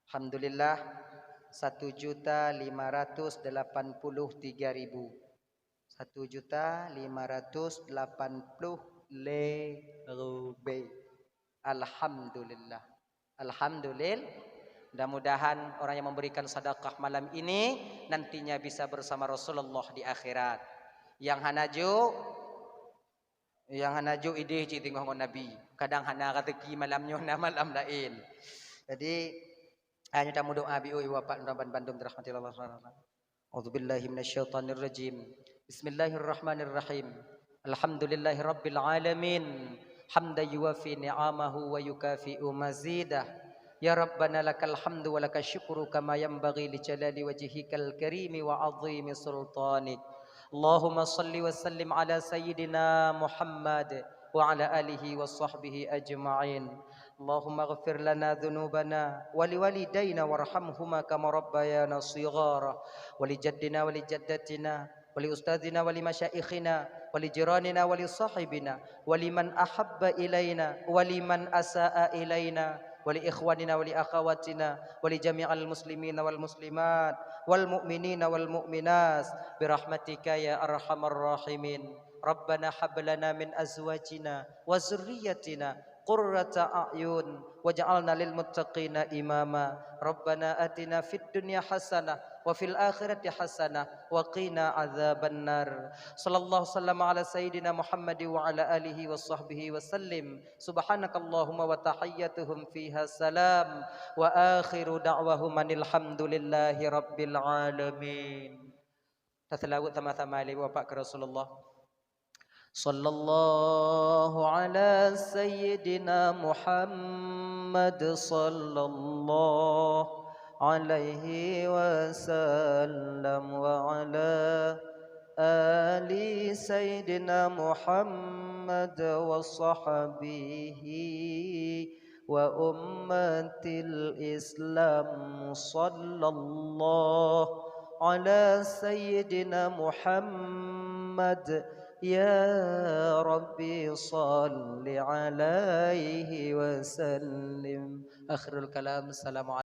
alhamdulillah, satu juta lima ratus delapan puluh tiga ribu. Satu juta lima ratus delapan puluh lé ribée. Alhamdulillah. Alhamdulillah. Mudah-mudahan orang yang memberikan sedekah malam ini nantinya bisa bersama Rasulullah di akhirat. Nyang hana jok, nyang hana jok idéh cit teungoh ngon Nabi. Kadang hana rezeki malam nyoe, na malam laén. Jadi, ayo tameudoá biôh, ibu bapak dan bandum dirahmati Allah Subhanahu wa Taala. A'udzubillahi minasyaitonirrajim. Bismillahirrahmanirrahim. Alhamdulillahirabbil alamin. Hamdan yuwafi ni'amahu wa yukafi'u mazidah. Ya Rabbana, lakal hamdu wa lakasy syukru kama yanbaghi li jalali wajhikal karimi wa 'azimi sultanik. Allahumma shalli wa sallim ala sayyidina Muhammad wa ala alihi wa sahbihi ajma'in. Allahumma ighfir lana dzunubana wa liwalidaina warhamhuma kama rabbayana shighara, wa li jaddina wa li jaddatina, wa li ustadzina wa li masyaikhina, wa li jiranina wa li sahibina, wa liman ahabba ilaina, wa liman asaa ilaina, wa li ikhwanina wa li akhawatina, wa li jami'il muslimina wal muslimat, wal mu'minina wal mu'minat, bi rahmatika ya arhamar rahimin. Rabbana hab lana min azwajina wa dzurriyyatina qurrata a'yun waj'alna lil muttaqina imama. Rabbana atina fid dunya hasanah wa fil akhirati hasanah wa qina adzabannar. Sallallahu sallama ala sayyidina Muhammad wa ala alihi wa sahbihi wa sallim. Subhanakallahumma wa tahiyyatuhum fiha salam. Wa akhiru da'wahum anil hamdulillahi rabbil alamin. Taseulaweuet sama-sama lé Bapak keu Rasulullah. Sallallahu ala sayyidina Muhammad sallallahu alaihi wasallam wa ala آل سيدنا محمد وصحبه وأمة الإسلام. صلى الله على سيدنا محمد. يا ربي صل عليه وسلم. آخر الكلام. السلام عليكم.